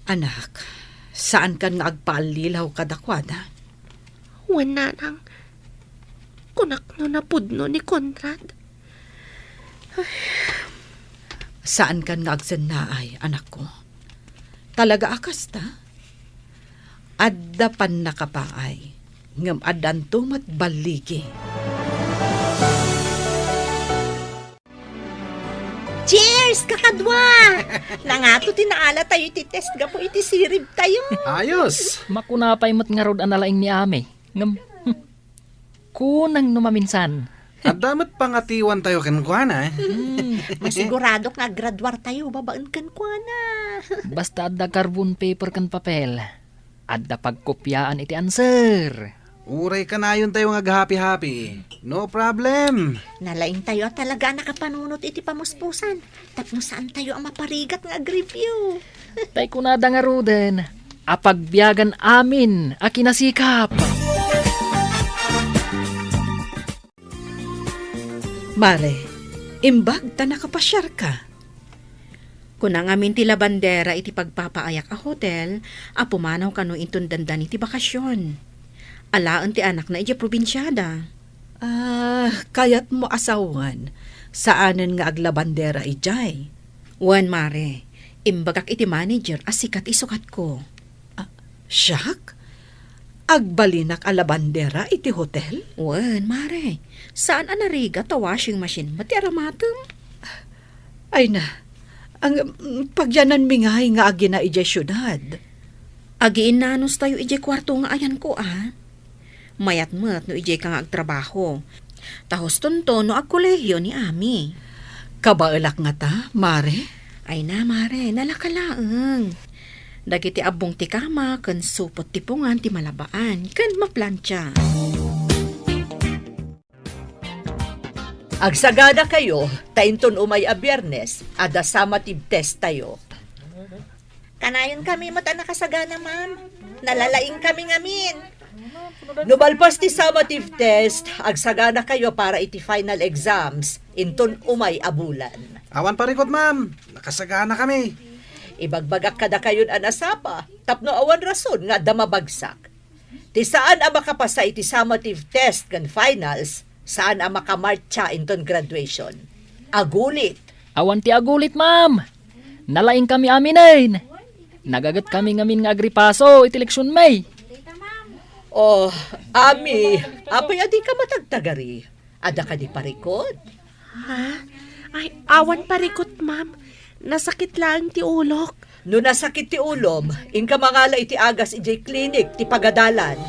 Anak, Saankan nga agpaallilaw kadakuada? Wen, nanang, kunak no napudno ni Conrad. Ay. Saankan nga agsennaay, anakko. Talaga a kasta? Adda pannakapaay, ngem addanto met balligi. Cheers, kakadua! Nangato ti naala tayo iti test gapu iti sirib tayo. Ayos! Makuna pay met ngarud a nalaing ni Ami. Ngem, hmm, kunang no maminsan. Adda met pangatiwan tayo kenkuana, eh. Hmm. Masiguradok nga aggraduar tayo babaen kenkuana. Basta adda carbon paper ken papel, adda pagkopiaan iti answer. Uray kanayon tayo nga aghapi-hapi. No problem. Nalaing tayo a talaga a nakapanunot iti pamuspusan. Tapno saan tayo a maparigat nga agreview. Tay kunada ngaruden, a pagbiagan amin a kinasikap. Mare, imbag ta nakapasiarka. Kuna ngamin ti labandera iti pagpapaayak a hotel a pumanaw kano inton dandani ti bakasion. Alaen ti anakna idiay probinsiada. Ah, kayatmo a sawen, saanen nga aglabandera idiay? Wen, mare, imbagak iti manager a sika ti sukatko. Ah, siak? Agbalinak a labandera iti hotel? Wen, mare. Saan a narigat ta washing machine met ti aramatem? Ay na, ang, mm, pagyananmi ngay nga agina idiay siudad. Agiinnanos tayo idiay kuarto nga ayanko, a. Mayat met no idiay ka nga agtrabaho. Ta hustonto no agkolehiyo ni Ami. Kabaelak ngata, mare? Ay na, mare, nalaka laeng. Dagiti abbong ti kama ken supot ti pungan ti malabaan ken maplantia. Agsagana kayo, ta inton umay a Biyernes, adda summative test tayo. Kanayon kami met a nakasagana, ma'am. Nalalaing kami ngamin. No malpas ti summative test, agsagana kayo para iti final exams, inton umay a bulan. Awan parikot, ma'am. Nakasagana kami. Ibagbagak kadakayon a nasapa, tapno awan rason nga adda mabagsak. Ti saan a makapasa iti summative test ken finals, saan a makamartsa inton graduation. Agulit. Awan ti agulit, ma'am. Nalaing kami aminen. Nagaget kami ngamin nga agripaso iti leksion, may. Oh, Ami, apay a dika matagtagari? Adda kadi parikot? Ha? Ay, awan parikot, ma'am. Nasakit laeng ti ulok. No nasakit ti ulom, inka mangala iti agas idiay klinik ti pagadalan.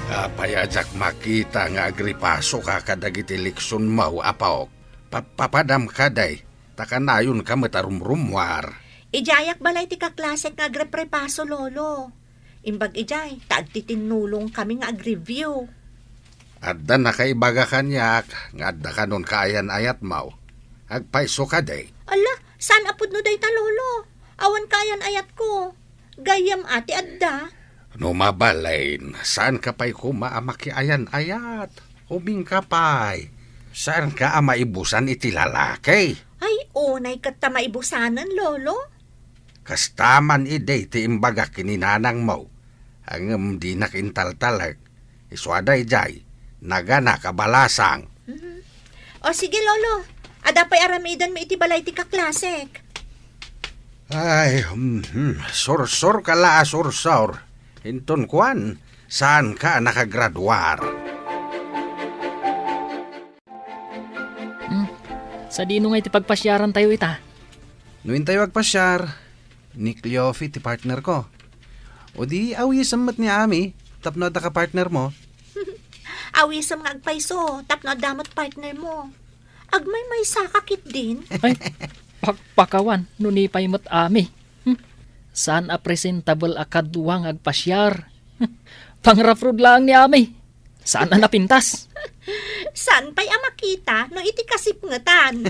Apay a diak makita nga agripasoka kadagiti leksionmo, apaok? Pappapadam kadi, ta kanayonka met a rumrummuar. Idiayak balay ti kaklasek nga agreprepaso, Lolo. Imbag idiay, ta agtitinnulong kami nga agreview. Adda nakaibaga kaniak nga adda kanon kaayan-ayatmo. Agpayso kadi? Ala, saan a pudno dayta, Lolo? Awan kaayan-ayatko. Gayyem a ti adda. No mabalin, saanka pay koma a makiayan-ayat? Umingka pay. Saanka a maibusan iti lalaki? Ay, unay ket ta maibusanen, Lolo. Kasta man idi ti imbagak ken ni nanangmo, ngem dinak intaltalek. Isu a daydiay, naganak a balasang. Mhm. O sige, Lolo. Adda pay aramidenmi iti balay ti kaklasek. Ay, mhm. Sursurka la a sursur. Inton kuan, saanka a nakagraduar? Hmm. Sadino ngay ti pagpasiarantayo ita? No intayo agpasiar, ni Cleofe ti partnerko. O di, awisem met ni Ami, tapno adda ka partnermo. Awisem nga agpayso, tapno adda met partnermo. Agmaymaysaka ketdin. Ay, pakpakawan, no ni pay met Ami. Hmm. Saan a presentable a kadua nga agpasiar. Pangraprod laeng ni Ami. Saan a napintas. Saan pay a makita no iti kasipngetan?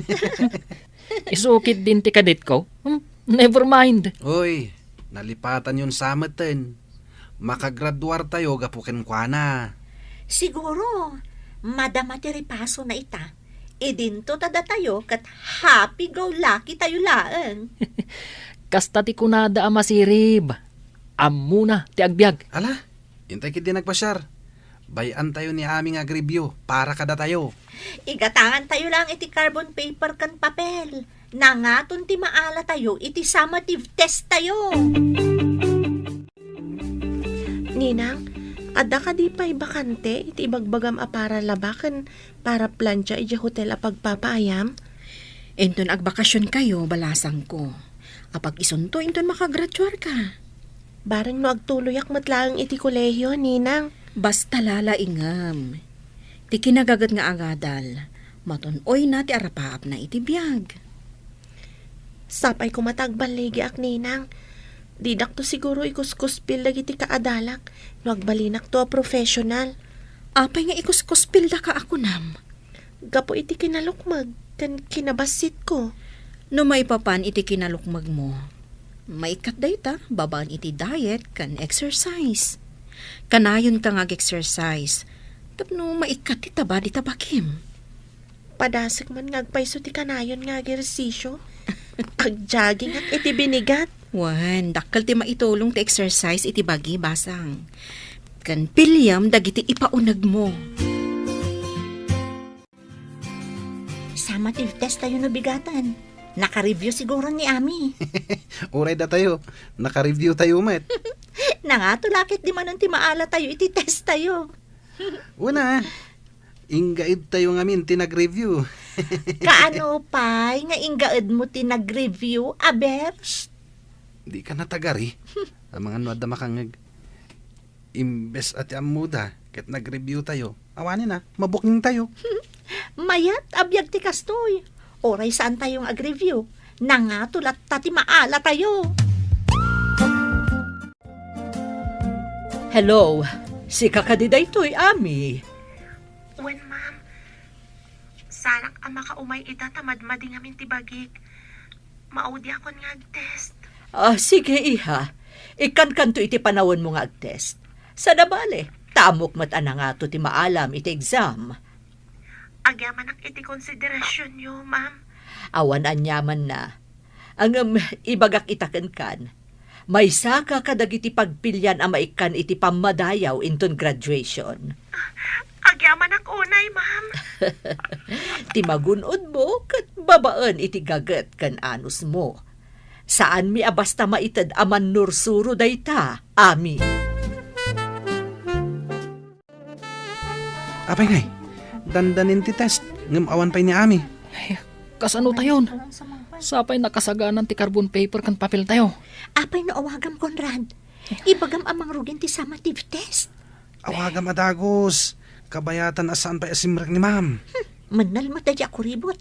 Isu ketdin ti kadetko. Hmm, never mind. Uy, nalipatanyon sa meten. Makagraduar tayo gapu kenkuana. Siguro, madama ti ripasona ita. Idinto ta datayo ket happy-go-lucky tayo laeng. Kasta ti kunada a masirib. Ammona ti agbiag. Ala, intay ketdi nagbasiar. Bay-antayo ni Ami nga ag-review para kadatayo. Igatangantayo laeng iti carbon paper ken papel. Nangaton ti maalatayo iti summative test tayo. Ninang, adda kadi pay bakante iti ibagbagam a para laba ken para plancha idiay hotel a pagpapaayam? Inton agbakasionkayo, balasangko. Apag isunto inton makagraduarka. Bareng no agtuloyak met laeng iti kolehio, Ninang. Basta lalaingem. Ti kinagaget nga agadal, matun-oyna ti arapaapna iti biag. Sapay koma ta agballigiak, Ninang. Didakto siguro ikuskuspil dagiti kaadalak no agbalinakto a professional. Apay nga ikuskuspildaka a kunam? Gapu iti kinalukmeg ken kinabassitko. No maipapan iti kinalukmegmo, maikkat dayta babaen iti diet ken exercise. Kanayonka nga ag-exercise tapno maikkat ti taba dita bagim. Padasek man nga agpayso ti kanayon nga agersisyo. Agjagingak iti binigat. Wen, dakkel ti maitulong ti exercise iti bagi, basang. Ken piliam dagiti ipaunegmo. Summative test tayo no bigaten. Naka-review siguro ni Ami. Uray datayo, naka-review tayo met. Nangato lakit di manen ti maalatayo iti test tayo. Una, inggaedtayo ngamin ti nag-review. Kaano pay nga inggaedmo ti nag-review, aber? Shh! Dika natagari. Amangan no adda makangngeg. Imbes a ti ammoda ket nag-review tayo, awanen a, mabuking tayo. Mayat a biag ti kastoy. Uray saan tayo nga ag-review, nangato latta ti maala tayo. Hello, sika kadi daytoy, Ami? Wen, ma'am. Sarak a makaumay ita ta madmadi ngamin ti bagik. Maudiakon nga agtest. Ah, sige, iha. Ikkankanto iti panawenmo nga agtest. Sada bale, ta ammok met a nangato ti maalam iti exam. Agyamanak iti konsiderasyonyo, ma'am. Awan aniamanna. Ngem ibagak ita kenkan, maysaka kadagiti pagpilian a maikkan iti pammadayaw inton graduation. Agyamanak unay, ma'am. Ti magun-odmo ket babaen iti gaget ken anusmo. Saanmi a basta maited a mannursuro dayta, Ami. Apay ngay, dandanin ti test, ngem awan pay ni Ami. Ay, kasano tayon? Sapay nakasaganan ti carbon paper ken papel tayo. Apay no awagam, Conrad? Ibagam a mangrugin ti summative test. Awagam a dagus. Kabayatan a saan pay a simrek ni ma'am. Hmm, mannalmata di a kuribot.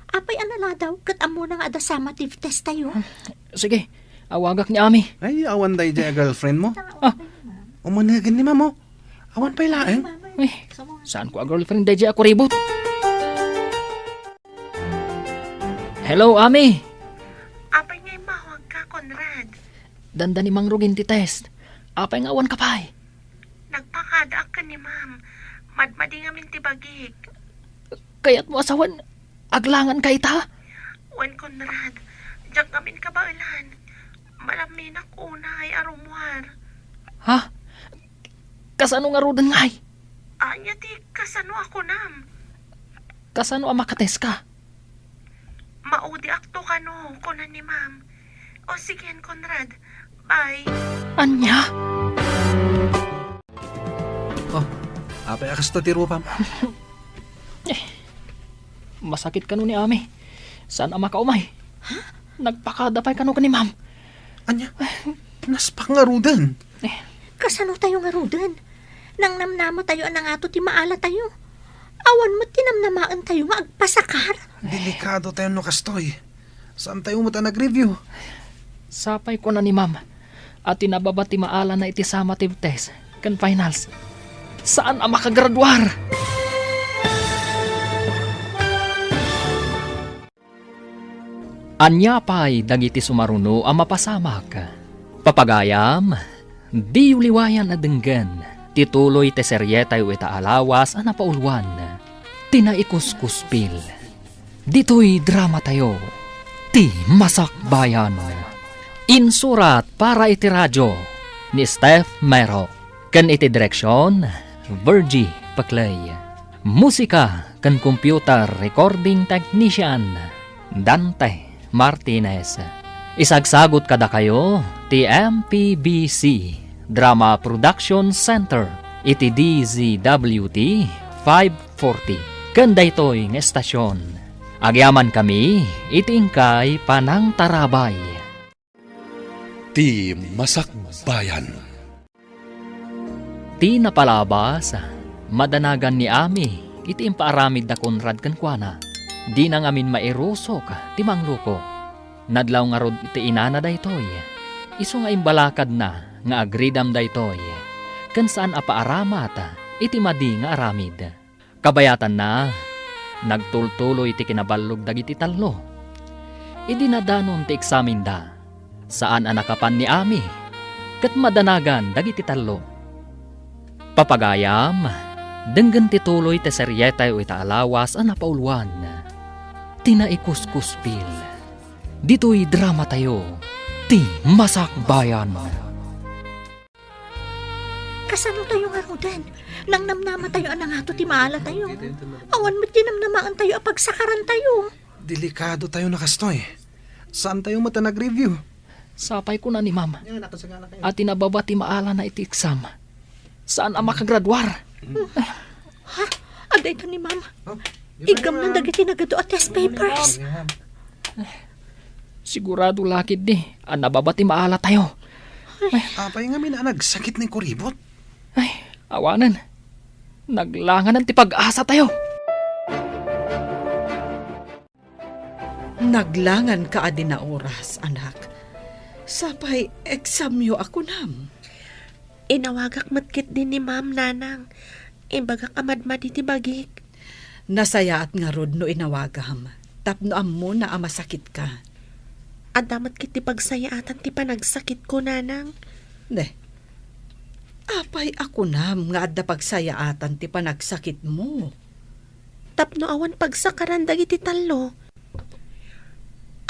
Apay a naladaw ket ammona nga adda summative test tayo? Sige, awagak ni Ami. Ay, awan daydiay a girlfriend mo? Ah. Umanegen ni ma'am, oh. Awan pay laeng. Uy, saanko a girlfriend daydiay a kuribot? Hello, Ami. Apay nga immawagka, Conrad? Dandani mangrugin ti test. Apay nga awanka pay? Nagpakadaak ken ni ma'am. Madmadi ngamin ti bagik. Kayatmo a sawen, aglanganka ita? Wen, Conrad, diak ngamin kabaelan. Malamminak unay a rummuar. Ha? Kasano ngaruden ngay? Ania ti kasano a kunam? Kasano a makatest ka? Maudiakto kano, kuna ni ma'am. O sigen, Conrad. Bye. Ania? Oh, apay a kasta ti rupam? Eh, masakit kano ni Ami. Saan a makaumay? Ha? Nagpakada pay kano ken ni ma'am. Ania? Naspak ngaruden. Eh. Kasano tayo ngaruden? Nangnamnama tayo a nangato ti maala tayo. Awan met ti namnamaen tayo nga agpasakar. Delikado tayo no kastoy. Saan tayo met a nag-review? Sapay kuna ni ma'am a ti nababa ti maalana iti summative test ken finals, saan a makagraduar. Ania pay dagiti sumaruno a mapasamak? Papagayam, diyo liwayan a denggen ti tuloy ti serietayo ita a lawas a napauluan, ti Naikuskuspil. Ditoy dramatayo, Ti Masakbayan. Insurat para iti radio ni Steph Mero. Ken iti direksion, Virgie Paclay. Musika ken computer recording technician, Dante Martinez. Isagsagut kadakayo ti M P B C Drama Production Center iti D Z W T five forty. Ken daytoy nga estasion, agyamankami iti inkay panangtarabay. Ti Masakbayan. Ti napalabas, madanagan ni Ami iti impaaramid da Conrad kenkuana. Dina ngamin mairusok ti mangluko. Nadlaw ngarud ti inana daytoy. Isu nga imbalakadna nga agridam daytoy, ken saan a paaramat iti madi nga aramid. Kabayatanna, nagtultuloy ti kinaballog dagiti tallo. Idi nadanon ti eksamenda, saan a nakapan ni Ami, ket madanagan dagiti tallo. Papagayam, denggen ti tuloy ti serietayo ita a lawas a napauluan, Ti Naikuskuspil. Ditoy dramatayo, Ti Masakbayan. Kasano tayo ngaruden? Nangnamnama tayo a nangato ti maala tayo. Awan met ti namnamaen tayo a pagsakaran tayo. Delikado tayo na kastoy. Saan tayo met a nag-review? Sapay kuna ni Ma'am a ti nababa ti maalana iti exam, saan a makagraduar. Ha? Adda ito ni Ma'am. Oh, di ba Iggamnan naman? Dagiti nagadu a test papers. Sigurado la ketdi a nababa ti maala tayo. Apay ngamin a nagsakit ni Kuribot? Ay, awanen. Naglanganan ti pag-asa tayo. Naglangan ka a di naoras, anak. Sapay examyo a kunam. Inawagak met ketdi ni Ma'am, Nanang. Imbagak a madmadi ti bagik. Nasayaat ngarud no inawagam, tapno ammona a masakit ka. Adda met ketdi pagsayaatan ti panagsakitko, Nanang. Ne, apay a kunam nga adda pagsayaatan ti panagsakitmo? Tapno awan pagsakaran dagiti tallo.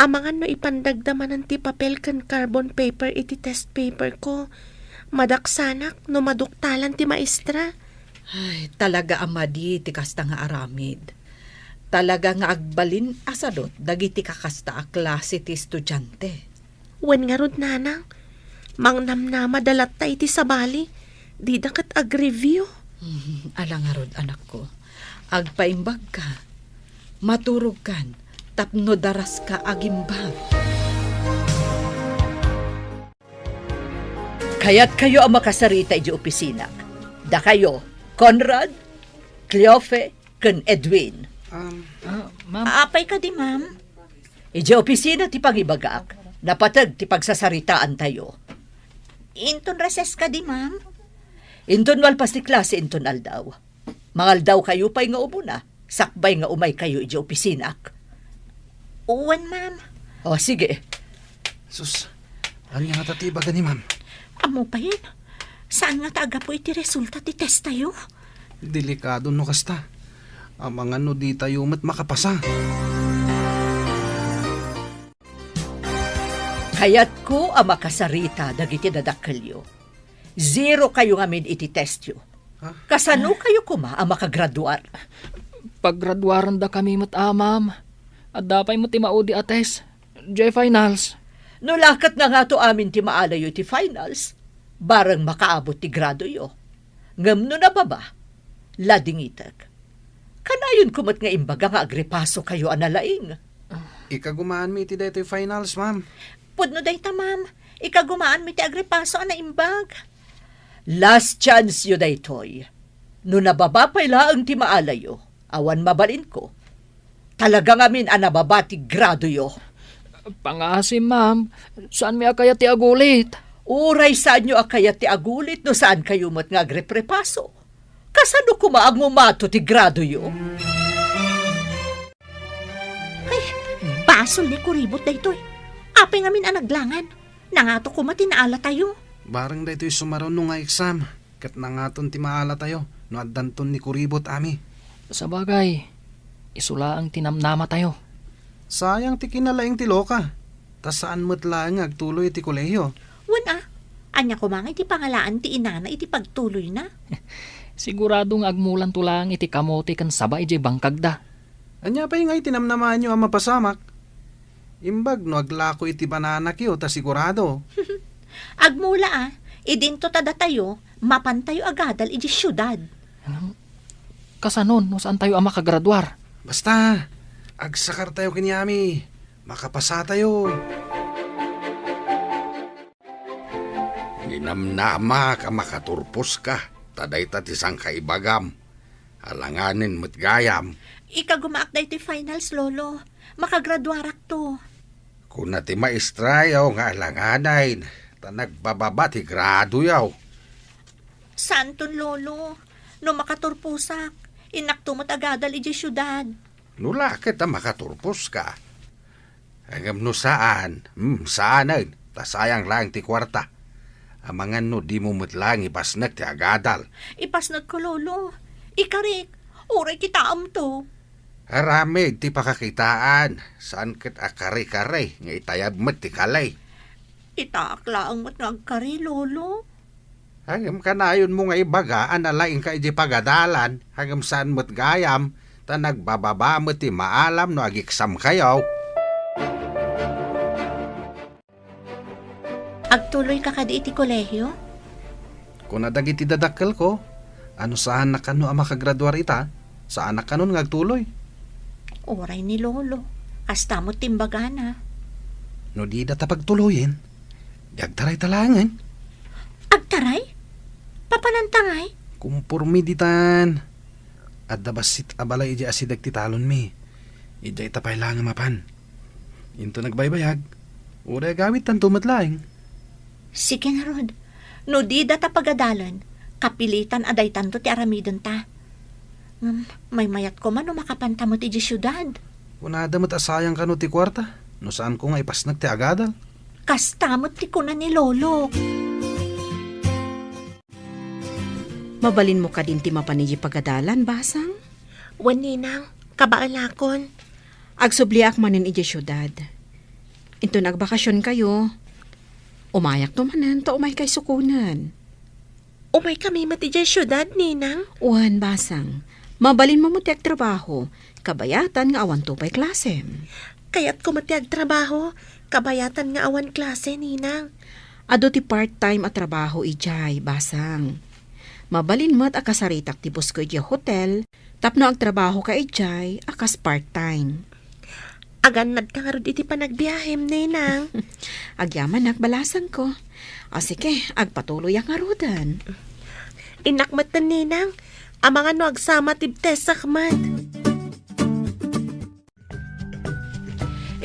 Amangan no ipandagda manen ti papel ken carbon paper iti test paper ko. Madaksanak no maduktalan ti maestra. Ay, talaga a madi ti kasta nga aramid. Talaga nga agbalin a sadut dagiti kakasta a klase ti estudiante. Wen ngarud, Nanang, mangnamnama da latta iti sabali, dida ket agreview. Hmm, ala ngarud, anakko. Agpaimbagka, maturogkan, tapno daraska agimbag. Kayatkayo a makasarita idiay opisina. Dakayo, Conrad, Cleofe, ken Edwin. Um, Ah, ma'am. Apay kadi, ma'am? Idiay opisina ti pangibagak, napateg ti pagsasaritaantayo. Inton recess kadi, ma'am? Inton malpas ti klase inton aldaw. Mangaldawkayo pay nga umuna, sakbay nga umaykayo idiay opisinak. Wen, ma'am. O, sige. Sus, ania ngata ti ibaga ni ma'am? Ammo payen, saan ngata a gapu iti resulta ti testayo? Delikado no kasta. Amangan no ditayo met makapasa. Kayatko a makasarita dagiti dadakkelyo. Zero kayo ngamin iti testyo. Ha? Kasano kayo koma a makagraduar? Paggraduarandakami met, a, ma'am. Adda pay met ti maudi a test. Diay finals. No la ket nangato amin ti maalayo iti finals, bareng makaabot ti gradoyo. Ngem no nababa, ladingitek. Kanayonko met nga imbaga nga agripasokayo a nalaing. Ikagumaanmi iti daytoy finals, ma'am. Pudno dayta, ma'am. Ikagumaanmi ti agripaso a naimbag. Last chance yo daytoy. No nababa pay laeng ti maalayo, awan mabalinko. Talaga ngamin a nababa ti gradoyo. Pangaasim, ma'am. Saanmi a kayat ti agulit. Uray saanyo a kayat ti agulit no saan kayo met nga agreprepaso. Kasano koma a ngumato ti gradoyo? Ay, basol ni Kuribot daytoy. Apay ngamin a naglangan? Nangato koma ti naalatayo. Bareng daytoy sumaruno nga exam, ket nangaton ti maalatayo no addanton ni Kuribot, Ami. Sabagay, isu laeng ti namnamatayo. Sayang ti kinalaing ti loka, ta saan met laeng nga agtuloy iti kolehio. Wen a, ania koma nga iti pangalaan ti inana iti pagtuloyna? Sigurado nga agmulanto laeng iti kamote ken saba idiay bangkagda. Ania pay nga iti namnamaanyo a mapasamak? Imbag no aglako iti bananakyo ta sigurado. Agmula a, idinto ta datayo, mapantayo agadal idiay siudad. Kasanon no saantayo a makagraduar? Basta, agsakartayo ken Yami. Makapasatayo. Ninamnamak a makaturposka, ta dayta ti sangkaibagam. Alanganen met gayam. Ikagumaak daytoy finals, Lolo. Makagraduarakto. Kuna ti maestrayo nga alanganen, ta nagbababa ti gradoyo. Saanton, Lolo. No makaturposak, innakto met agadal idiay siudad. No la ket a makaturposka. Ngem no saan, hmm, saanen, ta sayang laeng ti kuarta. Amangan no dimo met laeng ipasnek ti agadal. Ipasnekko, Lolo. Ikarik, uray kitaemto. Aramid ti pakakitaan, saan ket a kare-kare nga itayab met ti kali. Itaak laeng met nga agkari, Lolo. Ngem kanayonmo nga ibaga a nalaingka idiay pagadalan, ngem saan met gayam, ta nagbababa met ti maalam no ageksamkayo. Agtuloyka kadi iti kolehio? Kuna dagiti dadakkelko, a no saanak kano a makagraduar ita, saanak kanon nga agtuloy. Uray ni Lolo, kasta met ti imbagana. No dida ta pagtuloyen, di agtarayta laengen. Agtaray? Papananta ngay? Kumpormi ditan. Adda bassit a balay idiay asideg ti talonmi. Idiay ta pay laeng a mapan. Inton agbaybayag, uray agawidtanto met laeng. Sige ngarud, no dida ta pagadalen, kapilitan a daytanto ti aramidenta. Ngem, maymayat koma no makapanta met idiay siudad. Kunada met a sayang kano ti kuarta, no saanko nga ipasnek ti agadal. Kasta met ti kuna ni Lolo. Mabalinmo kadin ti mapan idiay pagadalan, Basang? Wen, Ninang, kabaelakon. Agsubliak manen idiay siudad. Inton agbakasionkayo, umayakto manen ta umaykay sukonen. Umaykami met idiay siudad, Ninang? Wen, Basang. Mabalinmo met ti agtrabaho, kabayatan nga awanto pay klasem. Kayatko met ti agtrabaho, kabayatan nga awan klase, Ninang. Adu ti part-time a trabaho idiay, Basang. Mabalin met a kasaritak ti busko idiay hotel, tapno agtrabahoka idiay a kas part-time. Agannadka ngarud iti panagbiahem, Ninang. Agyamanak, balasangko. A, sige, agpatuloyak ngaruden. Innak metten, Ninang. Amangan no agsama ti testak met.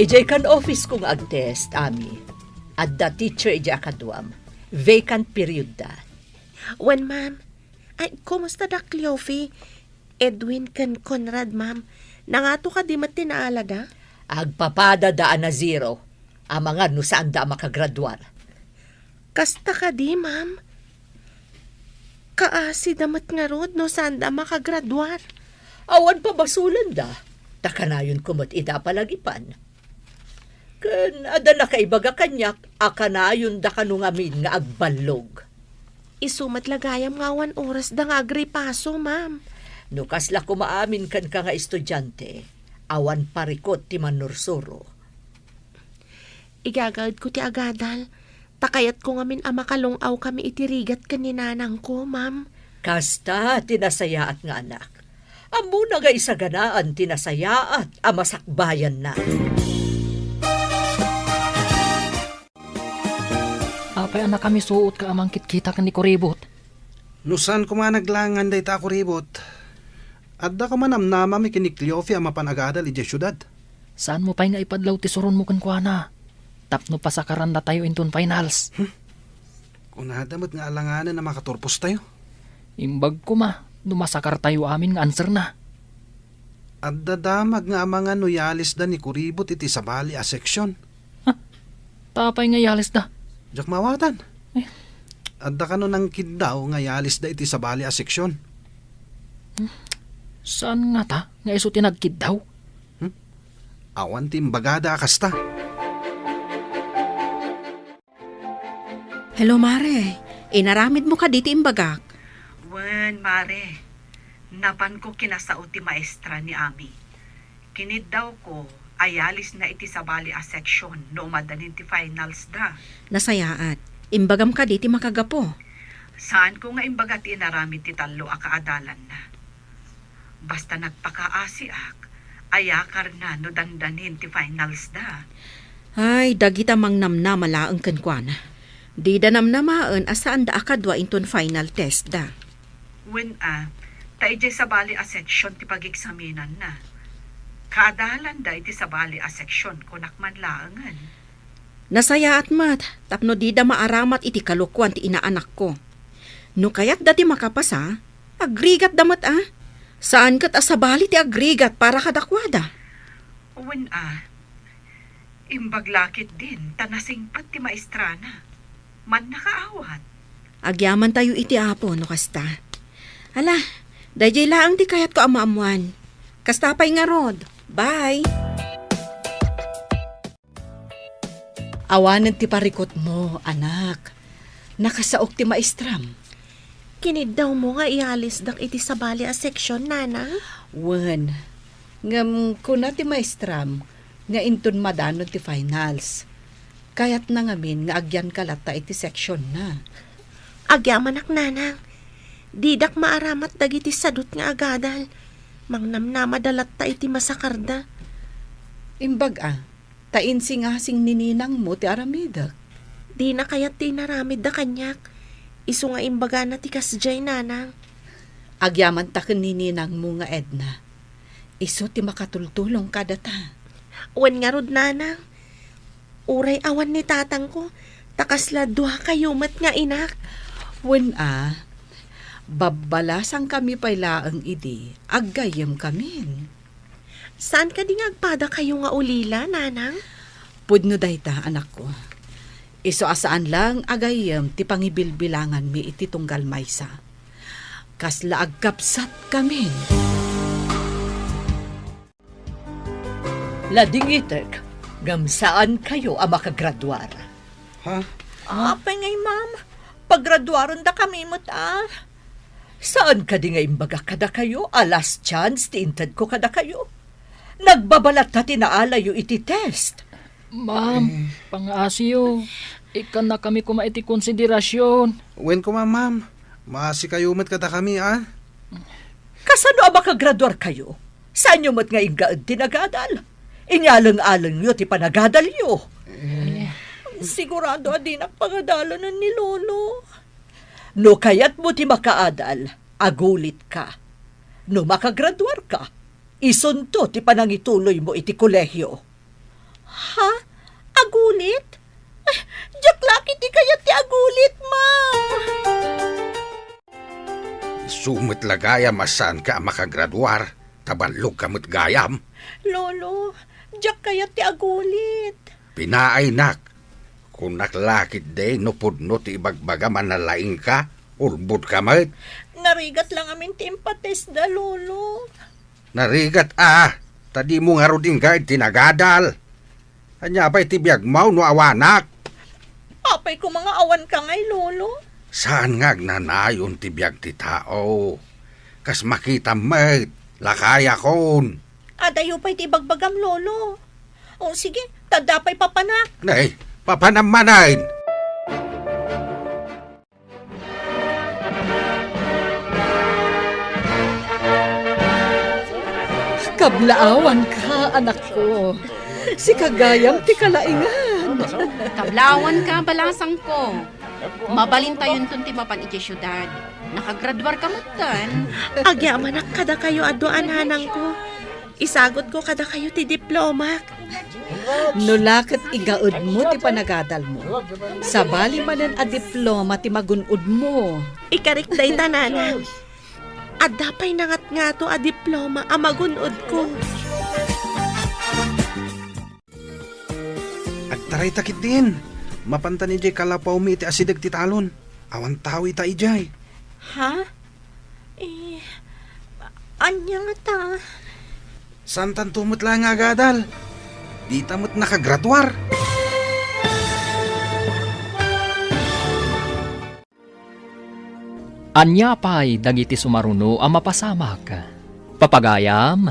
Idiay kan office ko nga agtest, Ami. Adda teacher idiay a kaduam. Vacant period da. Wen, ma'am. Ay, kumusta da Cleofe? Edwin ken Conrad, ma'am. Nangato kadi met ti naalada? Agpapada da a na zero. Amangan no saan da a makagraduar. Kasta kadi, ma'am? Kaasi da met ngarud no saan da makagraduar. Awan pabasolan da, ta kanayon ko met ida a palagipan. Ken adda nakaibaga kaniak a kanayon da kano ngamin nga agballog. Isu met la gayam nga awan oras da nga agripaso, ma'am. No kasla koma amin kenka nga estudiante, awan parikut ti mannursuro. Igagaedko ti agadal, ta kayatko ngamin a makalung-awkami iti rigat ken ni nanangko, ma'am. Kasta ti nasayaat nga anak. Ammona nga isaganaan ti nasayaat a masakbayanna. Apay a nakamisuotka a mangkitkita ken ni Kuribot? No saan koma naglangan dayta a Kuribot, adda koma namnamami ken ni Cleofe a mapan agadal idiay siudad. Saanmo pay nga ipadlaw ti suronmo kenkuana tapno pasakarannatayo inton finals? Hmm? Kunada met nga alanganen a makaturpostayo. Imbag koma no masakartayo amin nga answerna. Adda damag nga amangan no yalisda ni Kuribot iti sabali a seksyon. Ha? Apay nga yalisda? Diak maawatan. Eh. Adda kano nangkiddaw nga yalisda iti sabali a seksyon. Hmm. Saan ngata nga isu ti nagkiddaw? Hmm? Awan ti imbagada a kasta. Hello, Mare. Inaramidmo kadi ti imbagak? Wen, Mare. Napanko kinasao ti maestra ni Ami. Kiniddawko, ayalisna iti sabali a section no umadanin ti finals da. Nasayaat. Imbagam kadi ti makagapu? Saanko nga imbaga ti inaramid ti tallo a kaadalanna. Basta nagpakaasiak, ayakarna no dandanin ti finals da. Ay, dagita mangnamnama laeng kenkuana. Dida namnamaen a saanda a kadua inton final test da. Wen a, ta idiay sabali a section ti pageksaminanna. Kaadalanda iti sabali a section, kunak man laengen. Nasayaat met tapno dida maaramat iti kalokuan ti inaanakko. No kayatda ti makapasa, agrigatda met a. Saan ket a sabali ti agrigat para kadakuada. Wen a, imbag la ketdin ta nasingpet ti maestrana. Mannakaawat. Agyamantayo iti Apo no kasta. Ala, daydiay laeng ti kayatko a maammoan. Kasta pay ngarud. Bye! Awanen ti parikutmo, anak. Nakasaok ti maestram. Kiniddawmo nga iyalisdak iti sabali a section, Nanang? Wen, ngem kuna ti maestram nga inton madanon ti finals, kayatna ngamin nga agyanka latta iti sectionna. Agyamanak, Nanang. Didak maaramat dagiti sadut nga agadal. Mangnamnamada latta iti masakarda. Imbag a, ta insingasing ni ninangmo ti aramidek. Dina kayat ti inaramidda kaniak. Isu nga imbagana ti kasdiay, Nanang. Agyamanta ken ni ninangmo nga Edna. Isu ti makatultulong kadata. Wen ngarud, Nanang. Uray awan ni tatangko, ta kasla duakayo met nga inak. Wen a, babbalasangkami pay laeng idi, aggayyemkamin. Saan kadi nga agpadakayo nga ulila, Nanang? Pudno dayta, anakko. Isu a saan lang a gayyem ti pangibilbilanganmi iti tunggal maysa. Kasla agkabsatkamin. Ladingitek, ngem saankayo a makagraduar. Ha? Apay ngay, ma'am? Pagraduarendakami met a. Saan kadi nga imbagak kadakayo a last chance ti intedko kadakayo? Nagbabalatta ti naalayo iti test. Ma'am, eh, pangaasiyo. Ikkannakami koma iti konsiderasyon. Wen koma, ma'am. Maasikayo met kadakami, a? Kasano a makagraduarkayo? Saanyo met nga inggaed ti nagadal? Inyaleng-alengyo ti panagadalyo. Eh. Sigurado a dinak pangadalanen ni Lolo. No kayatmo ti makaadal, agulitka. No makagraduarka, isunto ti panangituloymo iti kolehio. Ha? Agulit? Eh, diak la ketdi kayat ti agulit, ma'am. Isu met la gayam a saanka a makagraduar, ta ballogka met gayam. Lolo, diak kayat ti agulit. Pinaaynak, kunak la ketdi no pudno ti ibagbagam a nalaingka, ulbodka met. Narigat la ngamin ti impatestda, Lolo. Narigat a, ta dimo ngarud inggaed ti nagadal. Ania pay ti biagmo no awanak? Apay koma nga awanka ngay, Lolo? Saan nga agnanayon ti biag ti tao. Kas makitam met, lakayakon. Adayo pay ti ibagbagam, Lolo. O sige, ta adda pay papanak. Nay, papanam manen. Kablaawanka, anakko. Sika gayam ti kalaingan. Kablaawanka, balasangko. Mabalintayonton ti mapan idiay siudad. Nakagraduarka metten. Agyamanak kadakayo a dua a nanangko. Isagutko kadakayo ti diplomak. No la ket igaedmo ti panagadalmo, sabali manen a diploma ti magun-odmo. Ikarik dayta, nanang. Adda pay nangatngato a diploma a magun-odko. Agtarayta ketdin. Mapantan idiay kalapawmi iti asideg ti talon. Awan tao ita idiay. Ha? Eh, ania ngata? Saantanto met laeng nga agadal. Dita met nakagraduar. Ania pay dagiti sumaruno a mapasamak? Papagayam,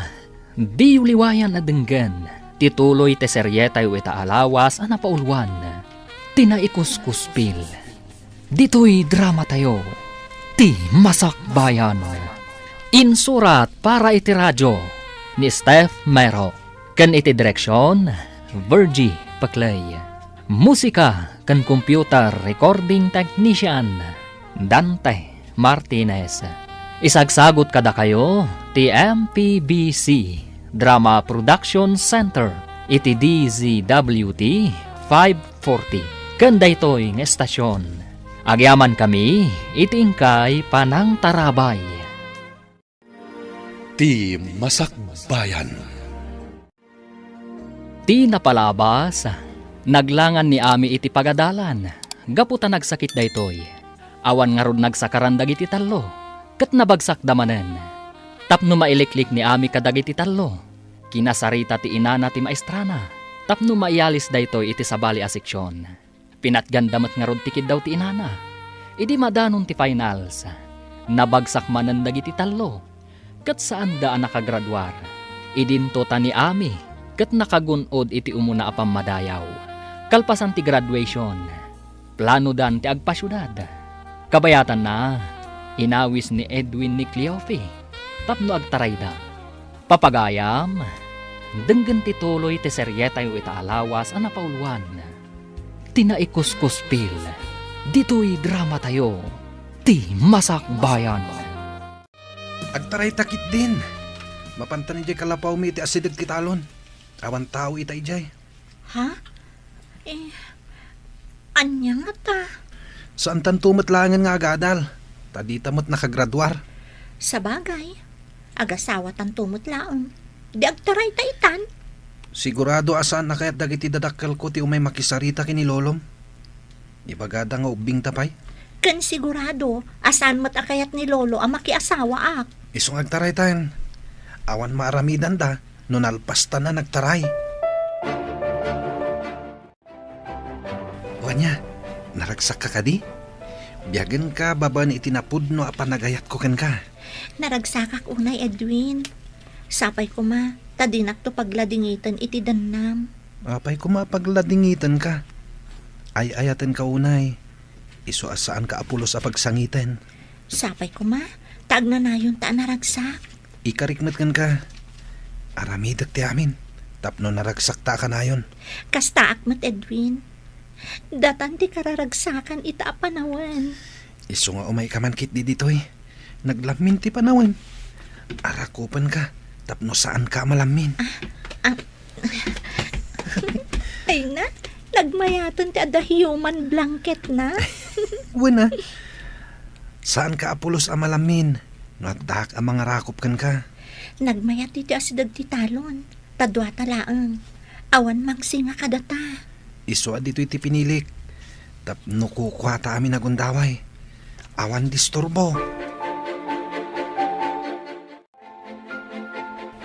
diyo liwayan a denggen ti tuloy ti serietayo ita a lawas a napauluan, ti Naikuskuspil. Ditoy dramatayo, ti Masakbayan. Insurat para iti radio ni Steph Mero, ken iti direksion, Virgie Paclay. Musika ken computer recording technician, Dante Martinez. Isagsagut kadakayo ti M P B C Drama Production Center iti D Z W T five forty. Ken daytoy nga estasion, agyamankami iti inkay panangtarabay. Ti Masakbayan. Ti napalabas, naglangan ni Ami iti pagadalan gapu ta nagsakit daytoy. Awan ngarud nagsakaran dagiti tallo, ket nabagsakda manen. Tapno mailiklik ni Ami kadagiti tallo, kinasarita ti inana ti maestrana tapno maialis daytoy iti sabali a seksion. Pinatganda met ngarud ti kiddaw ti inana. Idi madanon ti finals, nabagsak manen dagiti tallo, ket saanda a nakagraduar. Idinto ta ni Ami ket nakagun-od iti umuna a pammadayaw. Kalpasan ti graduation, planodan ti agpasiudad. Kabayatanna, inawis ni Edwin ni Cleofe tapno agtarayda. Papagayam, denggen ti tuloy ti serietayo ita a lawas a napauluan, ti Naikuskuspil, ditoy dramatayo, ti Masakbayan. Agtarayta ketdin. Mapantan idiay kalapawmi iti asideg ti talon. Awan tao ita idiay. Ha? Eh, ania ngata? Saantanto met laengen nga agadal, ta dita met nakagraduar. Sabagay, agasawatanto met laeng. Di agtarayta itan? Sigurado a saan a kayat dagiti dadakkelko ti umay makisarita ken ni lolom. Ibagada nga ubbingta pay. Ken sigurado a saan met a kayat ni lolo a makiasawaak. Isu nga agtaraytan. Awan maaramidanda no nalpastan a nagtaray. O ania, naragsakka kadi? Biagenka babaen iti napudno a panagayatko kenka. Naragsakak unay, Edwin. Sapay koma ta dinakto pagladingiten iti dennam. Apay koma a pagladingitenka? Ay-ayatenka unay. Isu a saanka a pulos a pagsangiten. Sapay koma ta agnanayonta a naragsak. Ikarik met kenka. Aramidek ti amin tapno naragsakta a kanayon. Kastaak met, Edwin. Datan ti kararagsakan ita a panawen. Isu nga umayka man ketdi ditoy. Naglammin ti panawen. Arakupenka tapno saanka a malammin. Ah, ah. Ay na, nagmayaten ti adda human blanket na. Wen a. Saanka a pulos a malammin no addaak a mangarakop kenka. Nagmayat iti asideg ti talon, ta duata laeng. Awan mangsinga kadata. Isu a ditoy ti pinilik. Tapno kukuata amin a gundaway. Awan disturbo.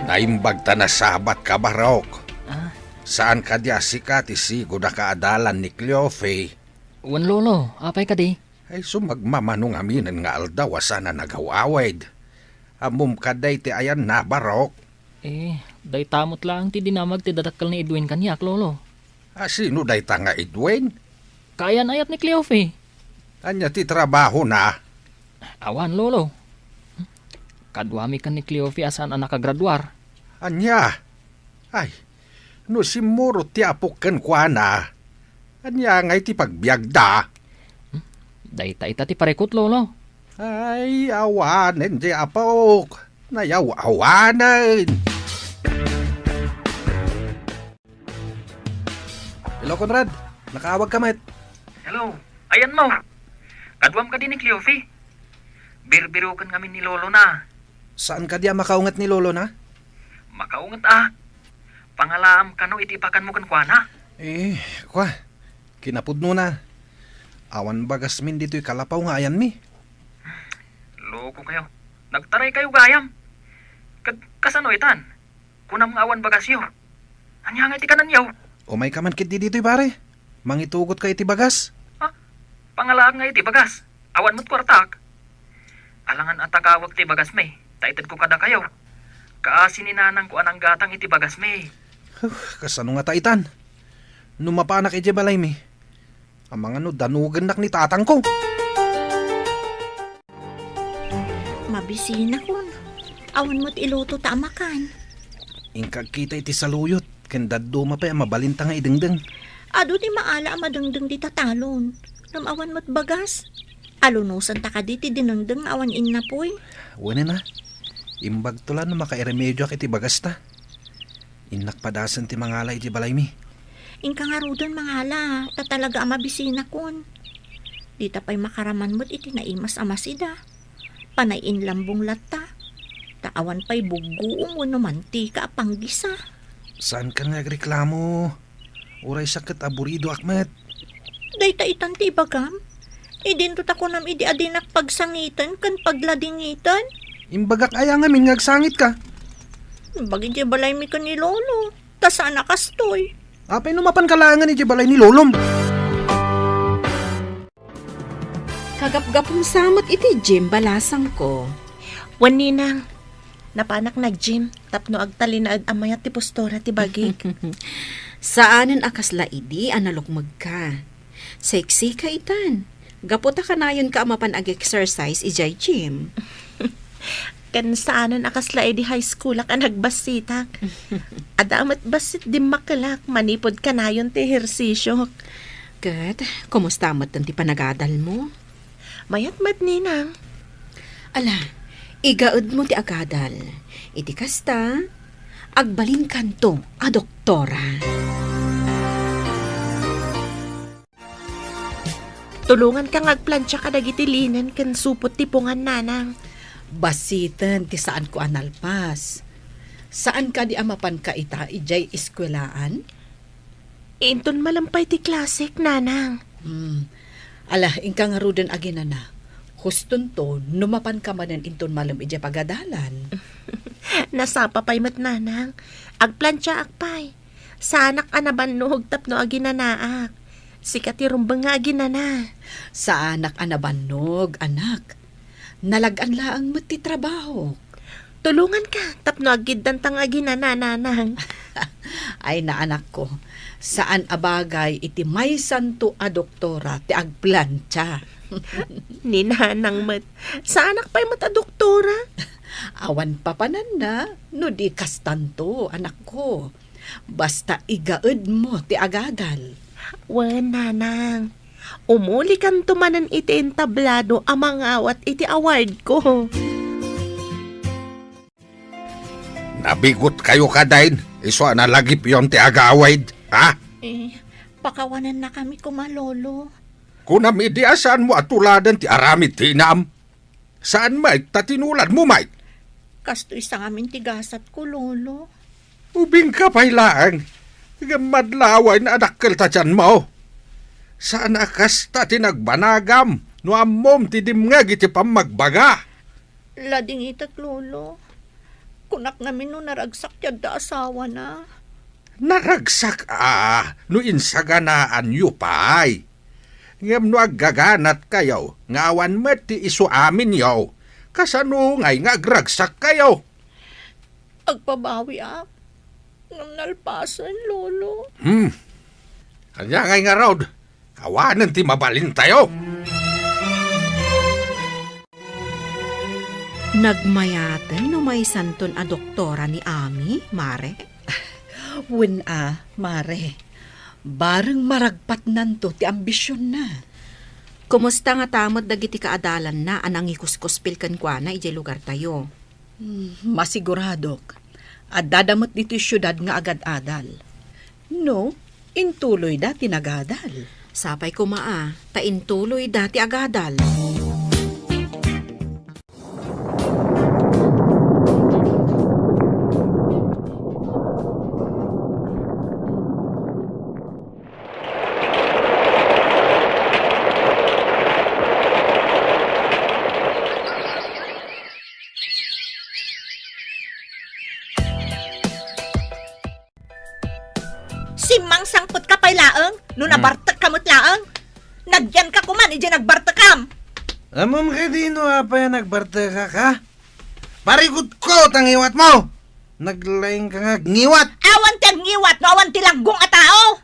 Naimbag ta nasabatka, Barok. Ah? Saan kadi a sika ti sigud a kaadalan ni Cleofe? Wen, Lolo, apay kadi? Ay, sumagmamano ngaminen nga aldaw a saan a nagaw-awid. Ammom kadi ti ayanna, Barok? Eh, dayta met laeng ti dinamag ti dadakkel ni Edwin kaniak, Lolo. A, sino dayta nga Edwin? Kaayan-ayat ni Cleofe. Ania ti trabahona? Awan, Lolo. Kaduami ken ni Cleofe a saan a nakagraduar. Ania? Ay, no simmurot ti apok kenkuana, ania ngay ti pagbiagda? Hmm? Dayta ita ti parikut, Lolo. Ay, awanen ti apok. Nayaw-awanen. Hello, Conrad. Nakaawag ka met. Hello. Ayanmo. Kaduam kadi ni Cleofe? Birbiroken ngamin ni lolo na. Saan kadi a makaunget ni lolo na? Makaunget a. Pangalaam kano iti ipakanmo kenkuana. Eh, kua. Kinapudno na. Awan bagasmin ditoy kalapaw nga ayanmi. Loko kayo. Nagtaray kayo gayam. Ket kasano itan? Kunam nga awan bagasyo. Ania nga iti kananyo? Umayka man ketdi ditoy, pare. Mangitugotka iti bagas. Ha? Pangalaak nga iti bagas. Awan met kuartak. Alangan a takawek ti bagasmi, ta itedko kadakayo. Kaasi ni nanangko a nanggatang iti bagasmi. Huh, kasano ngata itan? No mapanak idiay balaymi, amangan no danugennak ni tatangko. Mabisinakon. Awan met iluto ta a makan. Inka agkita iti saluyot, ken dadduma pay a mabalinta nga idengdeng. Adu ti maala a madengdeng dita talon. Ngem awan met bagas. Alunusanta kadi ti dinengdeng nga awan innapuy? Wen a. Imbagto la no makairemedioak iti bagasta. Innak padasen ti mangala iti balaymi. Inka ngaruden mangala, ta talaga a mabisinakon. Dita pay makaraman met iti naimas a masida. Panay inlambong latta. Ta awan pay buggoom wenno mantika a panggisa. Saankan nga agreklamo. Uray sa ket aburidoak met. Dayta itan ti ibagam? Idinto ta kunam idi a dinak pagsangiten ken pagladingiten? Imbagak aya ngamin nga agsangitka? Imbag idiay balaymi ken ni Lolo. Ta saan a kastoy. Apay no mapanka laengen idiay balay ni Lolom? Kagapgapum sa met iti gym, balasangko. Wen, Ninang. Napanak nag-gym tapno agtalinaed a mayat ti postura ti bagik. Saanen a kasla idi a nalukmegka. Sexy ka itan. Gapu ta kanayonka a mapan ag-exercise idiay gym. Ken saanen a kasla idi high schoolak a nagbassitak. Adda met bassit dimmakelak manipud kanayon ti ehersisiok. Ket, kumusta met ti panagadalmo? Mayat met, Ninang. Ala, igaedmo ti agadal. Iti kasta, agbalinkanto a doktora. Tulonganka nga agplancha kadagiti linen ken supot ti pungan, Nanang. Basiten ti saanko a nalpas. Saan kadi a mapanka ita idiay eskuelaan? Inton malem pay ti klasek, Nanang. Hmm. Ala, inka ngaruden aginana. Hustonto, no mapanka manen inton malem idiay pagadalan. Nasapa pay met, Nanang. Agplanchaak pay. Saanak a nabannog tapno aginanaak. Sika ti rumbeng nga aginana. Saanak a nabannog, anak. Nalag-an laeng met ti trabahok. Tulonganka tapno aggiddanta nga aginana, Nanang. Ay, naanakko, saan a bagay iti maysanto a doktora ti agplancha. Ni Nanang met, saanak pay met a doktora. Awan papananna no di kastanto, anakko. Basta igaedmo ti agadal. Wen, Nanang. Umulikanto manen iti entablado a mangawat iti awardko. Nabigotkayo kadi, isu a nalagipyon ti agawid, ha? Eh, pakawanannakami koma, Lolo. Kunam idi a saanmo a tuladen ti aramid ti inam. Saan met ta tinuladmo met? Kastoy sa ngamin ti gasatko, Lolo. Ubingka pay laeng. Ngem madlawen a dakkel ta tianmo. Saan a kasta ti nagbanagam no ammom ti dimngeg iti pammagbaga. Ladingitek, Lolo. Kunak ngamin no naragsak ti adda asawana. Naragsak a no insaganaanyo pay. Ngem no aggaganatkayo nga awan met ti isuaminyo, kasano ngay nga agragsakkayo? Agbabawiak, ngem nalpasen, Lolo. Hmm. Ania ngay ngarud? Awanen ti mabalintayo. Nagmayaten no maysanton a doktora ni Ami, Mare? Wen a, Mare. Bareng maragpatnanto ti ambisionna. Kumusta ngata met dagiti kaadalanna a nangikuskuspil kenkuana idiay lugartayo? Hmm, masiguradok. Addada met ditoy siudad nga agad-adal. No, intuloyda ti nagadal. Sapay koma a, ta intuloyda ti agadal. Ammom kadi no apay a nagbartekak, ha? Parikutko ta ngiwatmo! Naglaingka nga agngiwat! Awan ti agngiwat no awan ti laggong a tao!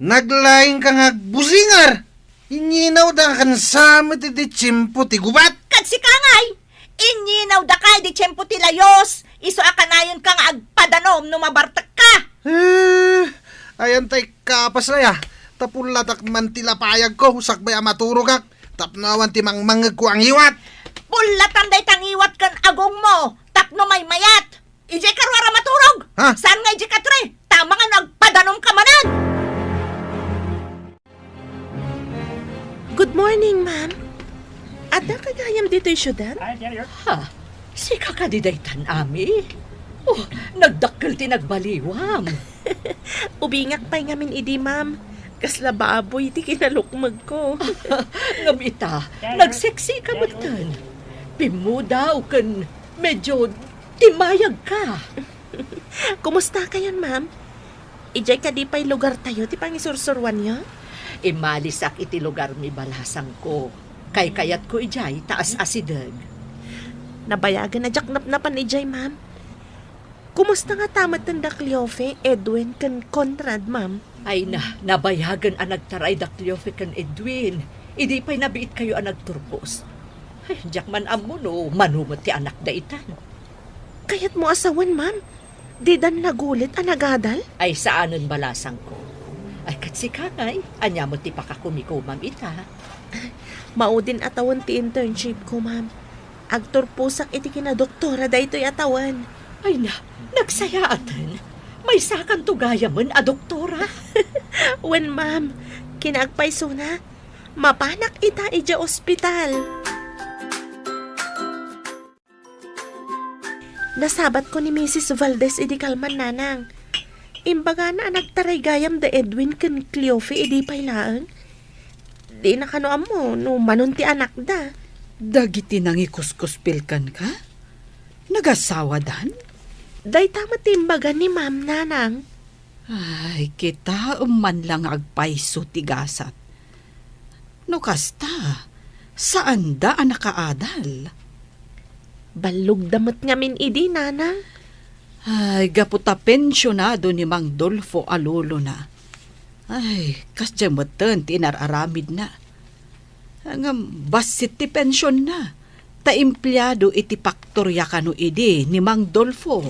Naglaingka nga agbusingar! Inyinawda ken sa met iti tiempo ti gubat! Ket sika ngay, inyinawdaka iti tiempo ti layus, isu a kanayonka nga agpadanom no mabartekka! Eh, ayan tay kapas aya, ta pullatak man ti lapayagko, sakbay a maturogak, tapno awan ti mangmangngegko a ngiwat! Pullatan dayta ngiwat ken agongmo, tapno maymayat! Idiay ka ruar a maturog! Ha? Saan nga idiay ka tre? Tama nga no agpadanom ka manen! Good morning, ma'am. Adda ka gayam ditoy siudad? Ha? Sika kadi daytan, Ami? Oh, nagdakkel ti nagbaliwam. Ubingak pay ngamin idi, ma'am. Kasla baboy ti kinalukmegko. Ngem ita, nagseksi ka metten. Pimmudaw ken medyo timayag ka. Kumusta kayon, ma'am? Idiay kadi pay lugartayo ti pangisursuruanyo? Immalisak iti lugarmi, balasangko. Kaykayatko idiay ta as-asideg. Nabayagen a diak napnapan idiay, ma'am. Kumusta ngata metten da Cleofe, Edwin, ken Conrad, ma'am? Ay na, nabayagen a nagtaray da Cleofe ken Edwin. Idi pay nabiitkayo a nagturpos. Ay, diak man ammo no mano met ti anakda itan. Kayatmo a sawen, ma'am? Didan nagulit a nagadal? Ay, saanen, balasangko. Ay, ket sika ngay, ania met ti pakakumikomam ita? Maudin a tawen ti internship ko, ma'am. Agturposak iti kinadoktora daytoy a tawen. Ay na, nagsayaaten. Maysakanto gayamen a doktora. Wen, ma'am. Kinaagpaysona, mapanak ita idiay ospital. Nasabatko ni Misis Valdez idi kalman, nanang. Imbagana a nagtaray gayam da Edwin ken Cleofe idi pay laeng. Dina kano ammo no manon ti anakda. Dagiti nangikuskuspil kenka? Nagasawadan? Dayta met ti imbaga ni Ma'am, nanang. Ay, kitaem man la nga agpayso ti gasat. No kasta, saanda a nakaadal. Ballogda met ngamin idi, nanang. Ay, gapu ta pensionado ni Mang Dolfo a lolona. Ay, kasdiay metten ti inar-aramidna. Ngem bassit ti pensionna, ta empleado iti paktoria kano idi ni Mang Dolfo.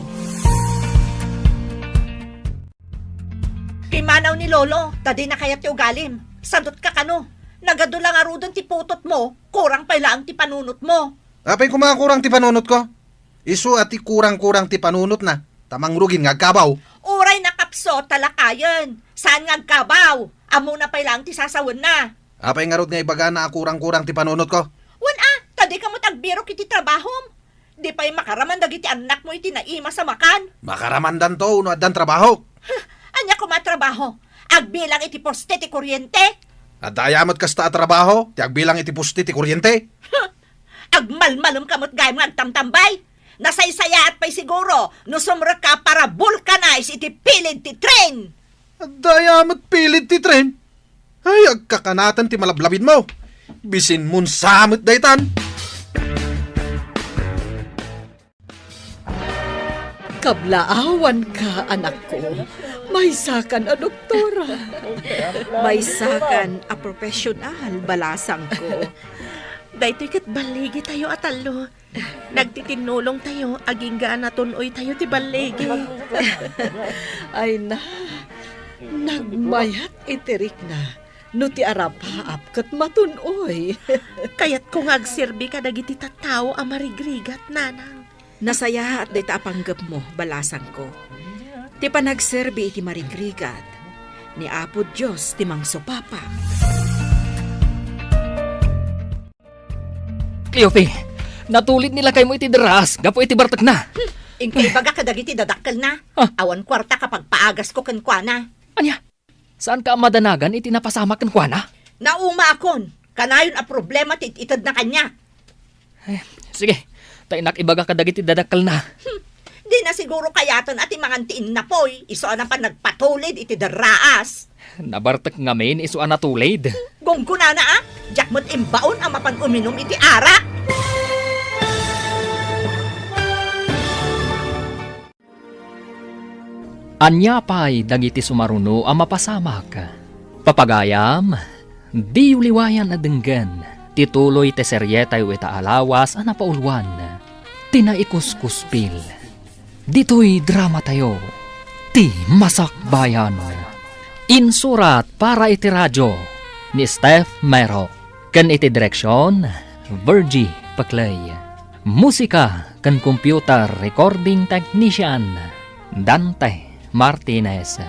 Pimmanaw ni Lolo, ta dina kayat ti ugalim. Sadutka kano. Nagadu la ngaruden ti putotmo, kurang pay laeng ti panunotmo. Apay koma a kurang ti panunotko? Isu a ti kurang-kurang ti panunotna, ta mangrugin nga agkabaw. Uray nakapsut ta lakayen, saan nga agkabaw? Ammona pay laeng ti sasawenna. Apay ngarud nga ibagana a kurang-kurang ti panunotko? Wen a, ta dika met agbirok iti trabahom. Di pay makaraman dagiti annakmo iti naimas a makan. Makaramandanto no addan trabaho. Huh, ania koma a trabaho? Agbilang iti poste ti kuryente? Adda aya met kasta a trabaho ti agbilang iti poste ti kuryente? Huh, agmalmalem ka met gayam nga agtamtambay. Nasaysayaat pay siguro no sumrekka a para vulcanize iti pilid ti tren. Adda aya met pilid ti tren? Ay, agkakanaten ti malablabidmo. Bisinmon sa met daytan. Kablaawanka, anakko. Maysakan a doktora. Maysakan a profesional, balasangko. Daytoy ket balligitayo a tallo. Nagtitinnulongtayo, agingga a natun-oytayo ti balligi. Ay na, nagmayat iti rikna no ti arapaap ket matun-oy. Kayatko nga agserbi kadagiti tattao a marigrigat, nanang. Nasayaat dayta a panggepmo, balasangko. Ti panagserbi iti marigrigat, ni Apo Dios ti mangsupapa. Cleofe, natulid ni lakaymo iti deras gapu iti bartekna. Hmm, inka ibaga kadagiti dadakkelna. Ah. Awan kuarta ka pagpaagasko kenkuana. Ania? Saanka a madanagan iti napasamak kenkuana? Naumaakon. Kanayon a problema ti it-itedna kaniak. Eh, sige, ta innak ibaga kadagiti dadakkelna. Hmm, di Nasiguro kayaten a ti mangan ti innapoy, isu a napan nagpatulid iti derraas. Nabartek ngamin isu a natulid. Gunggonana a, diak met imbaon a mapan uminum iti arak. Ania pay dagiti sumaruno a mapasamak? Papagayam, diyo liwayan a denggen ti tuloy ti serietayo ita a lawas a napauluan, ti Naikuskuspil. Ditoy dramatayo, ti Masakbayan. Insurat para iti radio ni Steph Mero, ken iti direksion, Virgie Peclay. Musika ken computer recording technician, Dante Martinez.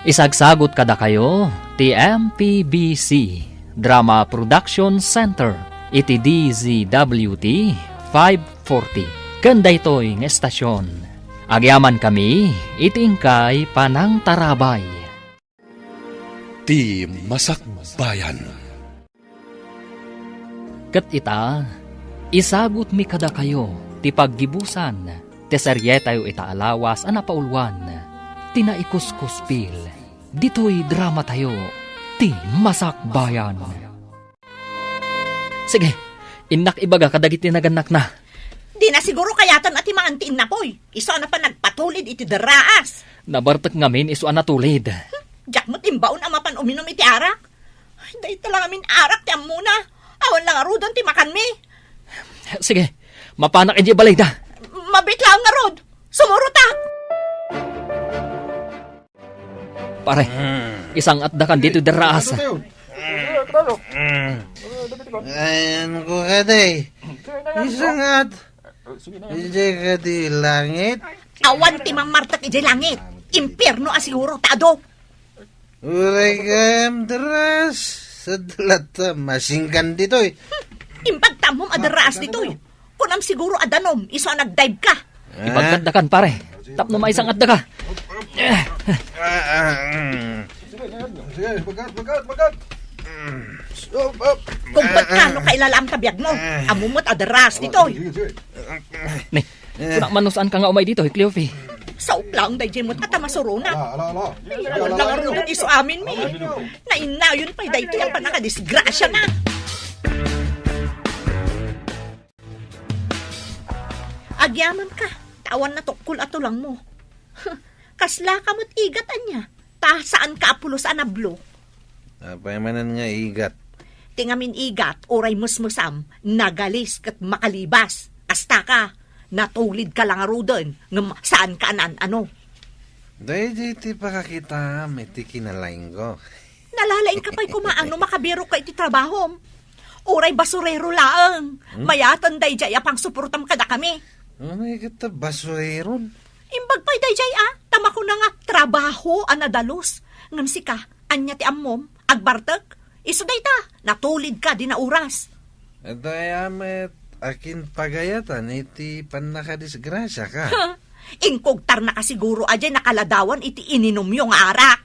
Isagsagut kadakayo ti M P B C Drama Production Center iti D Z W T five forty. Ken daytoy nga estasion, agyamankami iti inkay panangtarabay. Ti Masakbayan. Ket ita, isagutmi kadakayo ti paggibusan ti serietayo ita a lawas a napauluan, ti Naikuskuspil. Ditoy dramatayo, ti Masakbayan. Sige, innak ibaga kadagiti nagannakna. Di na siguro kayaten a ti mangan ti innapoy. Isu a napan nagpatulid iti derraas. Nabartek ngamin isu a natulid. Diak met imbaon a mapan uminum iti arak. Ay, dayta la ngamin arak ti ammona. Awan la ngaruden ti makanmi. Sige, mapanak idiay balayda. Mabiit laeng ngarud. Sumurotak. Pare, isang-atdakan ditoy derraas. Ayanko kadi. Isang-at. Idiay kadi langit. Awan ti mammartek idiay langit. Impierno a siguro ta adu. Uray gayam derraas. Sadlat ta masingkan ditoy. Imbag ta ammom a derraas ditoy. Kunam siguro a danom, isu a nag-dive ka. Ah. Ipagkatdakan, pare. Tapno maisang-atda ka. Ah, ah, mm. Sige, bagat, bagat, bagat. Mm. Stop, up. Kumpet ka no kailalam ta biag mo. Ah. Ammom met a derraas ditoy. Sige, sige. Ni, kunak man no saan ka nga umay ditoy, Cleofe. Saok laeng daydiay met a ta masuronak. Ala, ala, ala. Ay, awan la ngaruden isu amin mi. Ala, ala. Nainayon pay daytoy a pannakadisgrasya na. Agyamanka, ta awan natukkol a tulangmo. Kasla ka met igat ania, ta saan ka a pulos a nablo. Apay manen nga igat? Ti ngamin igat, uray mesmesam, nagalis ket makalibas. Asta ka, natulid ka la ngaruden, ngem saan ka a naan-ano. Daydiay ti pakakitaam iti kinalaingko. Nalalaing ka pay koma a no makabirok ka iti trabahom. Uray basurero laeng. Hmm? Mayaten daydiay a pangsuportam kadakami. Ano nga ket ta basureron? Imbag pay daydiay a, ta makuna nga trabaho a nadalus. Ngem sika, ania ti ammom? Agbartek? Isu dayta, natulid ka di nauras. Adu aya met a kinpagayatan iti pannakadisgrasiaka. Ha? Inkugtarnaka siguro a diay nakaladawan iti ininumyo nga arak.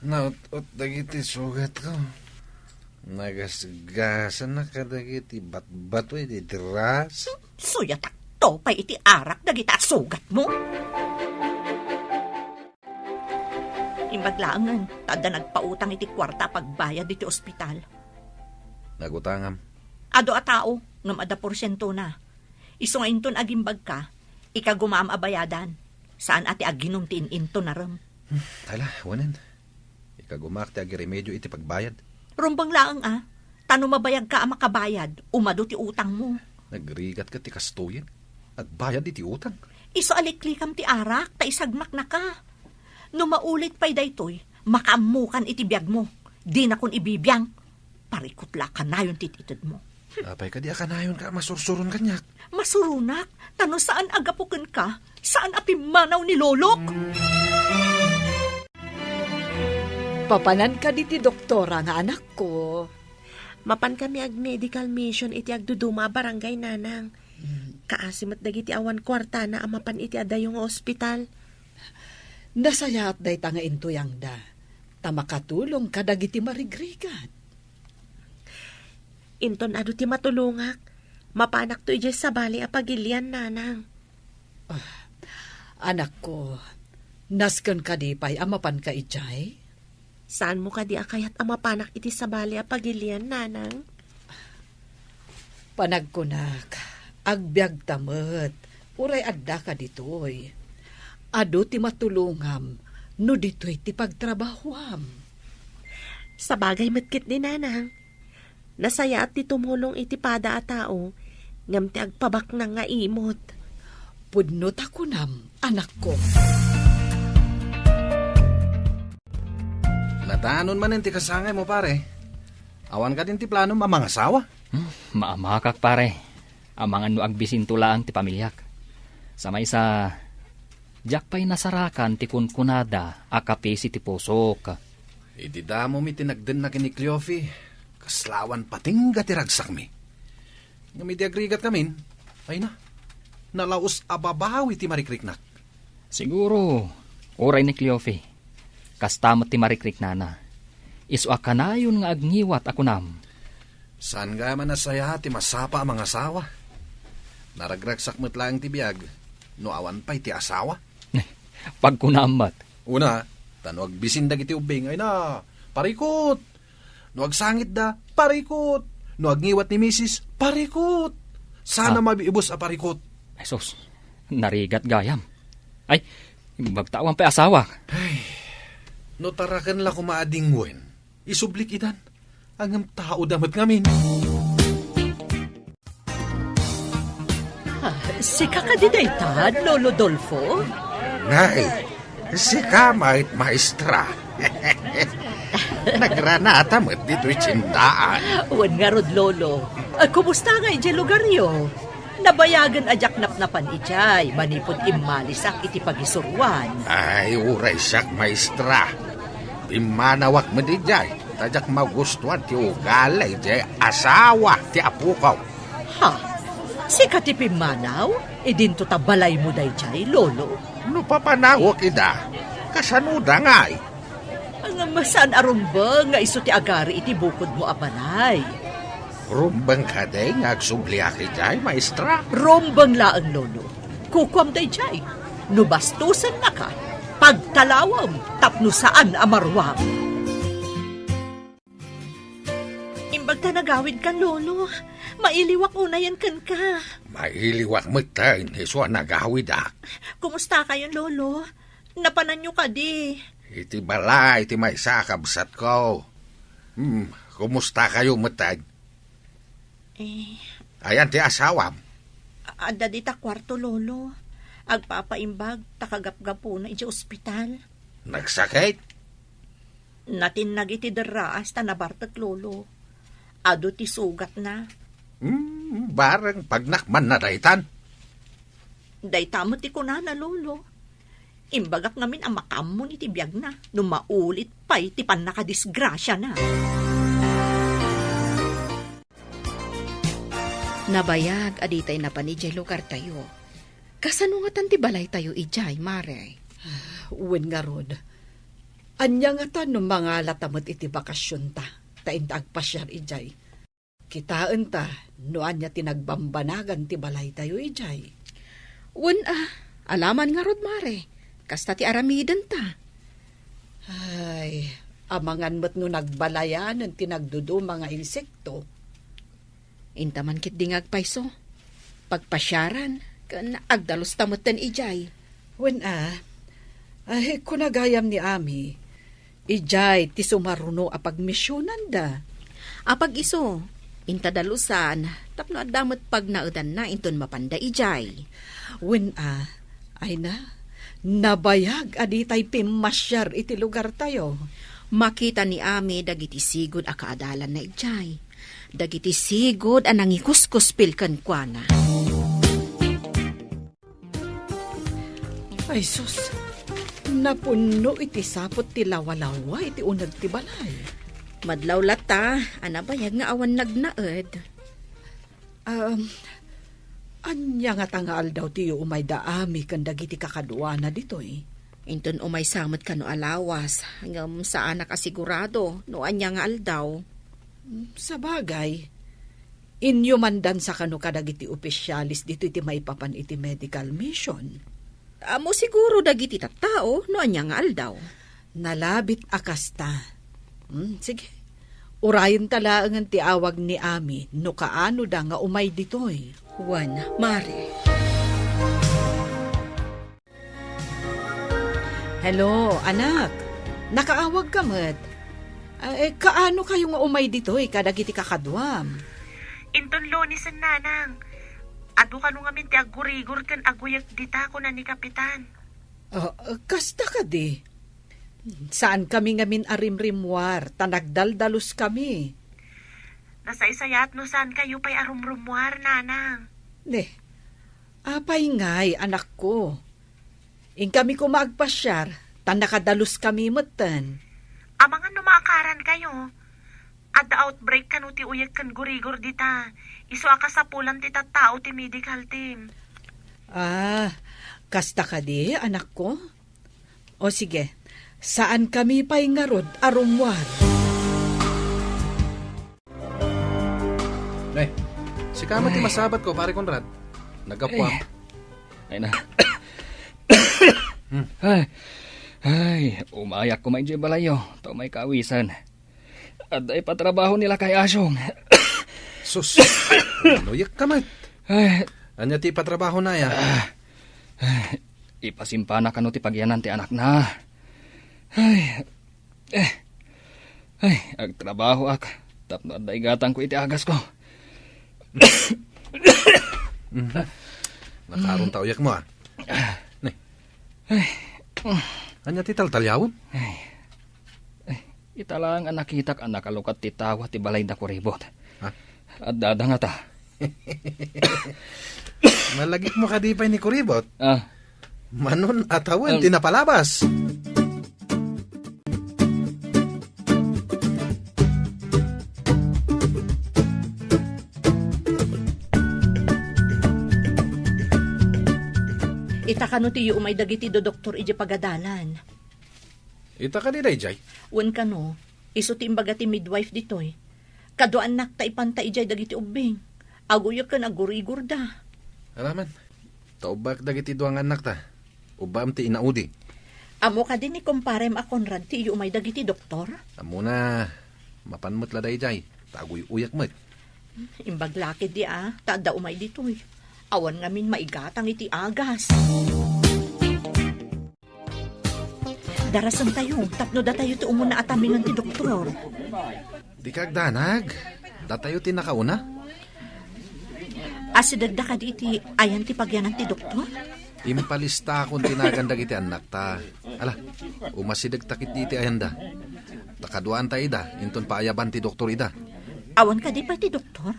Naut-ot dagiti sugatko. Nagasgasanak kadagiti batbato iti dras. Suyatakto pay iti arak dagita a sugatmo. Imbag laengen, ta adda nagpautang iti kuarta a pagbayad iti ospital. Nagutangam. Adu a tao, ngem adda porsientona. Isu nga inton agimbagka, ikagumaam a bayadan. Saan a ti aginum ti in-intonarem. Hmm, ala, wanen. Ikagumaak ti agiremedio iti pagbayad. Rumbeng laeng a, ta no mabayagka a makabayad, umadu ti utangmo. Nagrigat ket ti kastoyen. Agbayad iti utang. Isu a liklikam ti arak, ta isagmaknaka. No maulit pay daytoy, makaammokan iti biagmo. Dinakon ibibiang. Parikut la a kanayon ti itedmo. Apay kadi a kanayonka a masursuron kaniak? Masuronak, ta no saan a gapu kenka, saan a pimmanaw ni Lolok. Papanan kadi ti doktora nga anakko? Mapan kami ag-medical mission iti agduduma a barangay, Nanang. Hmm. Kaasi met dagiti awan kuartana a mapan iti adayo nga ospital. Nasayaat dayta nga intuyangda, ta makatulong kadagiti marigrigat. Inton adu ti matulongak, mapanakto idiay sabali a pagilian, Nanang. Ah, Anakko, nasken kadi pay a mapanka idiay? Saanmo kadi a kayat a mapanak iti sabali a pagilian, nanang? Panagkunak, agbiagta met, uray addaka ditoy. Adu ti matulongam no ditoy ti pagtrabahuam. Sabagay met ketdi, nanang. Nasayaat ti tumulong iti pada a tao, ngem ti agpabaknang nga imot. Pudno ta kunam, anakko. Nadanon manen ti kasangaymo, pare. Awan kadin ti planom a mangasawa? Hmm, maamakak, pare. Amangan no agbisinto laeng ti pamiliak. Sa maysa, diak pay nasarakan ti kunkunada a kapisi ti pusok. Idi damom iti nagdennak ken ni Cleofe, kasla awan patingga ti ragsakmi. Ngem idi agrigatkamin, ay na, nalaus a babawi ti marikriknak. Siguro, uray ni Cleofe, kasta met ti marikriknana. Isu a kanayon nga agngiwat a kunam. Saan gayam a nasayaat ti masapa a mangasawa? Naragragsak met laeng ti biag no awan pay ti asawa. Pagkunam met. Una, ta no agbisin dagiti ubbing, ay na, parikut! No agsangitda, parikut! No agngiwat ni misis, parikut! Sana Ah. mabiibus a parikut. Jesus, narigat gayam. Ay, imbag ta awan pay asawa. Ay, no taraken la koma a dingwen, isublik idan. Ngem tao da met ngamin. Ah, sika kadi dayta, Lolo Dolfo? Nay, sika met, maestra. Nagranata met ditoy tiendaan. Wen ngarud, Lolo. Ah, kumusta nga idiay lugaryo? Nabayagen a diak napnapan idiay manipud immalisak iti pagisuroan. Ay, uray siak, maestra. Pimmanawak met idiay, ta diak magustuan ti ugali idiay asawa ti apokon. Ha? Sika ti pimmanaw? Idinto ta balaymo daydiay, Lolo? No papanawek ida, kasanoda ngay? Ngem saan a rumbeng nga isu ti agari iti bukodmo a balay? Rumbeng kadi nga agsubliak idiay, maestra? Rumbeng laeng, Lolo. Kukuam daydiay. No bastosennaka, pagtalawem tapno saan a maruam. Imbag ta nagawidkan, Lolo. Mailiwak unayen kenka. Mailiwak metten isu a nagawidak. Kumustakayon, Lolo? Napananyo kadi? Iti balay ti maysa a kabsatko. Hmm, kumustakayo metten? Eh. Ayan ti asawam? A-, adda dita kuarto, Lolo. Agpapaimbag ta kagapgapuna idiay ospital. Nagsakit? Natinnag iti derraas ta nabartek, Lolo. Adu ti sugatna. Hmm, bareng pagnakmanna daytan. Dayta met ti kunana, Lolo. Imbagak ngamin a makaammon iti biagna no maulit pay ti pannakadisgrasiana. Nabayag a ditay napan idiay lugartayo. Kasano ngatan ti balaytayo idiay, Mare? Wen ngarud, ania ngatan no mangalata met iti bakasionta, ta inta agpasiar idiay? Kitaenta no ania ti nagbambanagan ti balaytayo idiay. Wen a, alaman ngarud, Mare. Kasta ti aramidenta. Ay, amangan met no nagbalayanen ti nagduduma nga insekto. Inta man ketdi nga agpayso. Pagpasiaran, ken agdalusta metten idiay. Wen a, ay, kuna gayam ni Ami, idiay ti sumaruno a pagmisionanda. Apag isu, inta dalusan, tapno adda met pagnaedanna inton mapanda idiay. Wen a, ay na, nabayag a ditay pimmasiar iti lugartayo. Makita ni Ami dagiti sigud a kaadalanna idiay. Dagiti sigud a nangikuskuspil kenkuana. Ay sus, napunno iti saput ti lawalawa iti uneg ti balay. Madlaw latta a nabayag nga awan nagnaed. Um, ania ngata nga aldaw ti umay da Ami ken dagiti kakaduana ditoy? Inton umaysa met kano a lawas, ngem saanak a sigurado no ania nga aldaw. Sabagay, inyumandansa kano kadagiti opisyales ditoy ti maipapan iti medical mission. Ammo siguro dagiti tattao no ania nga aldaw. Nalabit a kasta. Hmm, sige. Urayenta laengen ti awag ni Ami no kaanoda nga umay ditoy. Wen, Mare. Hello, anak. Nakaawagka met. Ah, eh, kaano kayo nga umay ditoy kadagiti kakaduam? Inton Lunesen, nanang. Adu kano ngamin ti aggurigor ken aguyek dita, kuna ni Kapitan. Ah, kasta kadi? Saan kami ngamin a rimrimmuar, ta nagdaldalos kami. Nasaysayaat no saan kayo pay a rumrummuar, nanang. Ne, apay ngay, anakko? Inkami koma agpasiar, ta nakadalus kami metten. Amangan no maakaran kayo. Adda outbreak kano ti uyek ken gurigor dita. Isu a kasapulan ti tattao ti medical team. Ah, kasta kadi, anakko? O sige, saan kami pay ngarud a rummuar. Ne, sika met ti masabatko, Pare Conrad. Naggapuam. Eh. Ay na. Hmm. Ay, ay, umayak koma idiay balayyo, ta umay kaawisen. Adda ipatrabaho ni Lakay Asyong. Sus, nuyekka met. Ay. Ania ti ipatrabahona, aya? Ah, ay, ipasimpana kano ti pagyanan ti anakna. Ay, eh, ay, agtrabahoak tapno adda igatangko iti agasko. Mhm. Nakaarunta uyekmo, ah. Ne. Ay. Ania ti taltaliawem? Ay. Ay, ita laeng a nakitak a nakalukat ti tawa ti balay da Kuribot. Ha? Addada ngata. Malagipmo kadi pay ni Kuribot? Ah. Manon a tawen ti napalabas. Ita kano ti umay dagiti dodoktor idiay pagadalan. Ita kadi daydiay? Wen kano, isu ti imbaga ti midwife ditoy. Kaduaannak ta ipanta idiay dagiti ubbing. Aguyek ken agurigorda. Aramon, ta ubbaek dagiti dua nga annakta. Ubbaem ti inaudi. Ammo kadi ni kumparem a Conrad ti iyumay dagiti doktor? Ammona, mapan met la daydiay, ta aguy-uyek met. Imbag la ketdi a, ta adda umay ditoy. Awan ngamin maigatang iti agas. Darasentayo, tapno datayo ti umuna a tamingen ti doktor. Dika agdanag. Datayo ti nakauna. Asidegda kadi iti ayan ti pagyanan ti doktor? Impalistakon ti nagan dagiti annakta. Ala, umasidegta ketdi iti ayanda. Ta kaduaanta ida, inton paayaban ti doktor ida. Awan kadi pay ti doktor?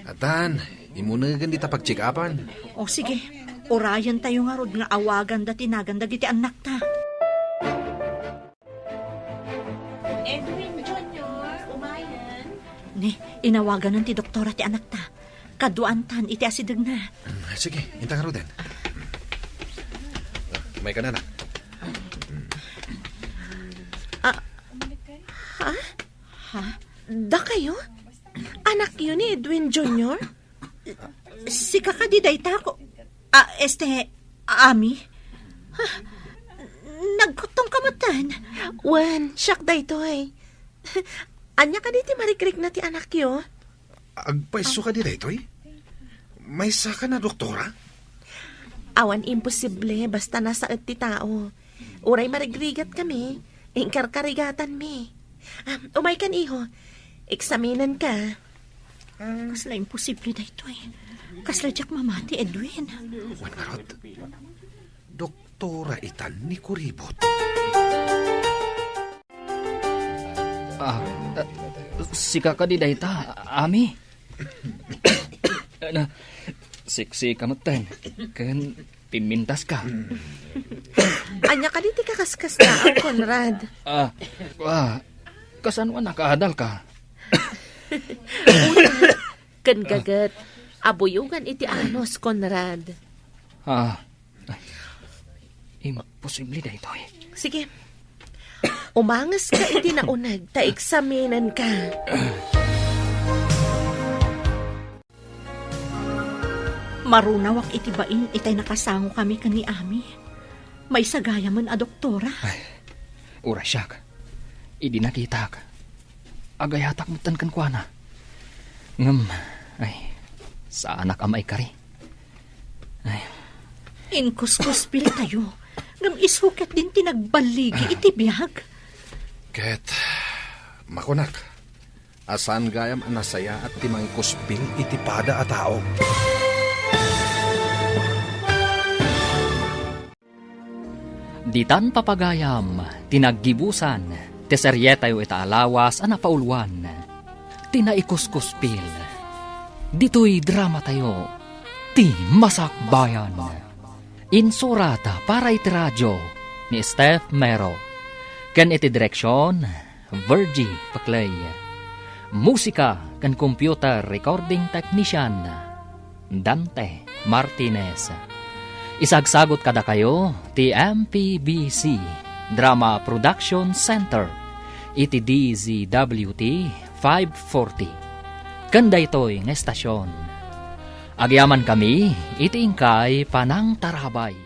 Addan, imunegen dita pagcheck-upan. O, sige. Urayentayo ngarud nga awaganda ti nagan dagiti annakta. Edwin Junior, umayen. Ni, inawaganan ti doktora ti anakta. Kaduaantan iti asidegna. Mm, sige, inta ngaruden. Umayka, anak. Ah, ha? Ha? Dakayo? Anakyo ni Edwin Junior? Sika kadi dayta, ko-, ah, este, Ami? Ah, nagkuttong ka metten? Wen, siak daytoy. Ania kadi ti marikrikna ti anakyo? Agpayso kadi daytoy? Maysakan a doktora? Awan imposible basta nasaet ti tao. Uray marigrigat kami, inkarkarigatanmi. Ah, umaykan, iho. Eksaminenka. Kasla imposible daytoy. Kasla diak mamati, Edwin. Wen ngarud, doktora itan ni Kuribot. Ah, ah, sika kadi dayta, Ami? Na, siksika metten. Ken pimmintaska. Ania kadi ti kakaskasta, Conrad? Ah, ah, kasano a nakaadalka? Una, ken gaget, abuyogan iti anus, Conrad. Ah, ay, imposible daytoy. Sige. Umangeska iti nauneg ta eksaminenka. Marunawak iti bain itay nakasangokami ken ni Ami. Maysa gayamen a doktora. Ay, uray siak. Idi nakitak, agayatak metten kenkuana. Ngem, ay, saanak a maikari. Ay. Inkuskuspiltayo. Ngem isu ketdin ti nagballigi iti biag. Ket, makunak, a saan gayam a nasayaat ti mangikuspil iti pada a tao. Ditan, papagayam, ti naggibusan ti serietayo ita a lawas a napauluan ti Naikuskuspil. Ditoy dramatayo, Ti Masakbayan. Insurat para iti radio ni Steph Mero, ken iti direksion, Virgie Paclay. Musika ken computer recording technician, Dante Martinez. Isagsagut kadakayo ti M P B C Drama Production Center iti D Z W T five forty. Ken daytoy nga estasion, agyamankami iti inkay panangtarabay.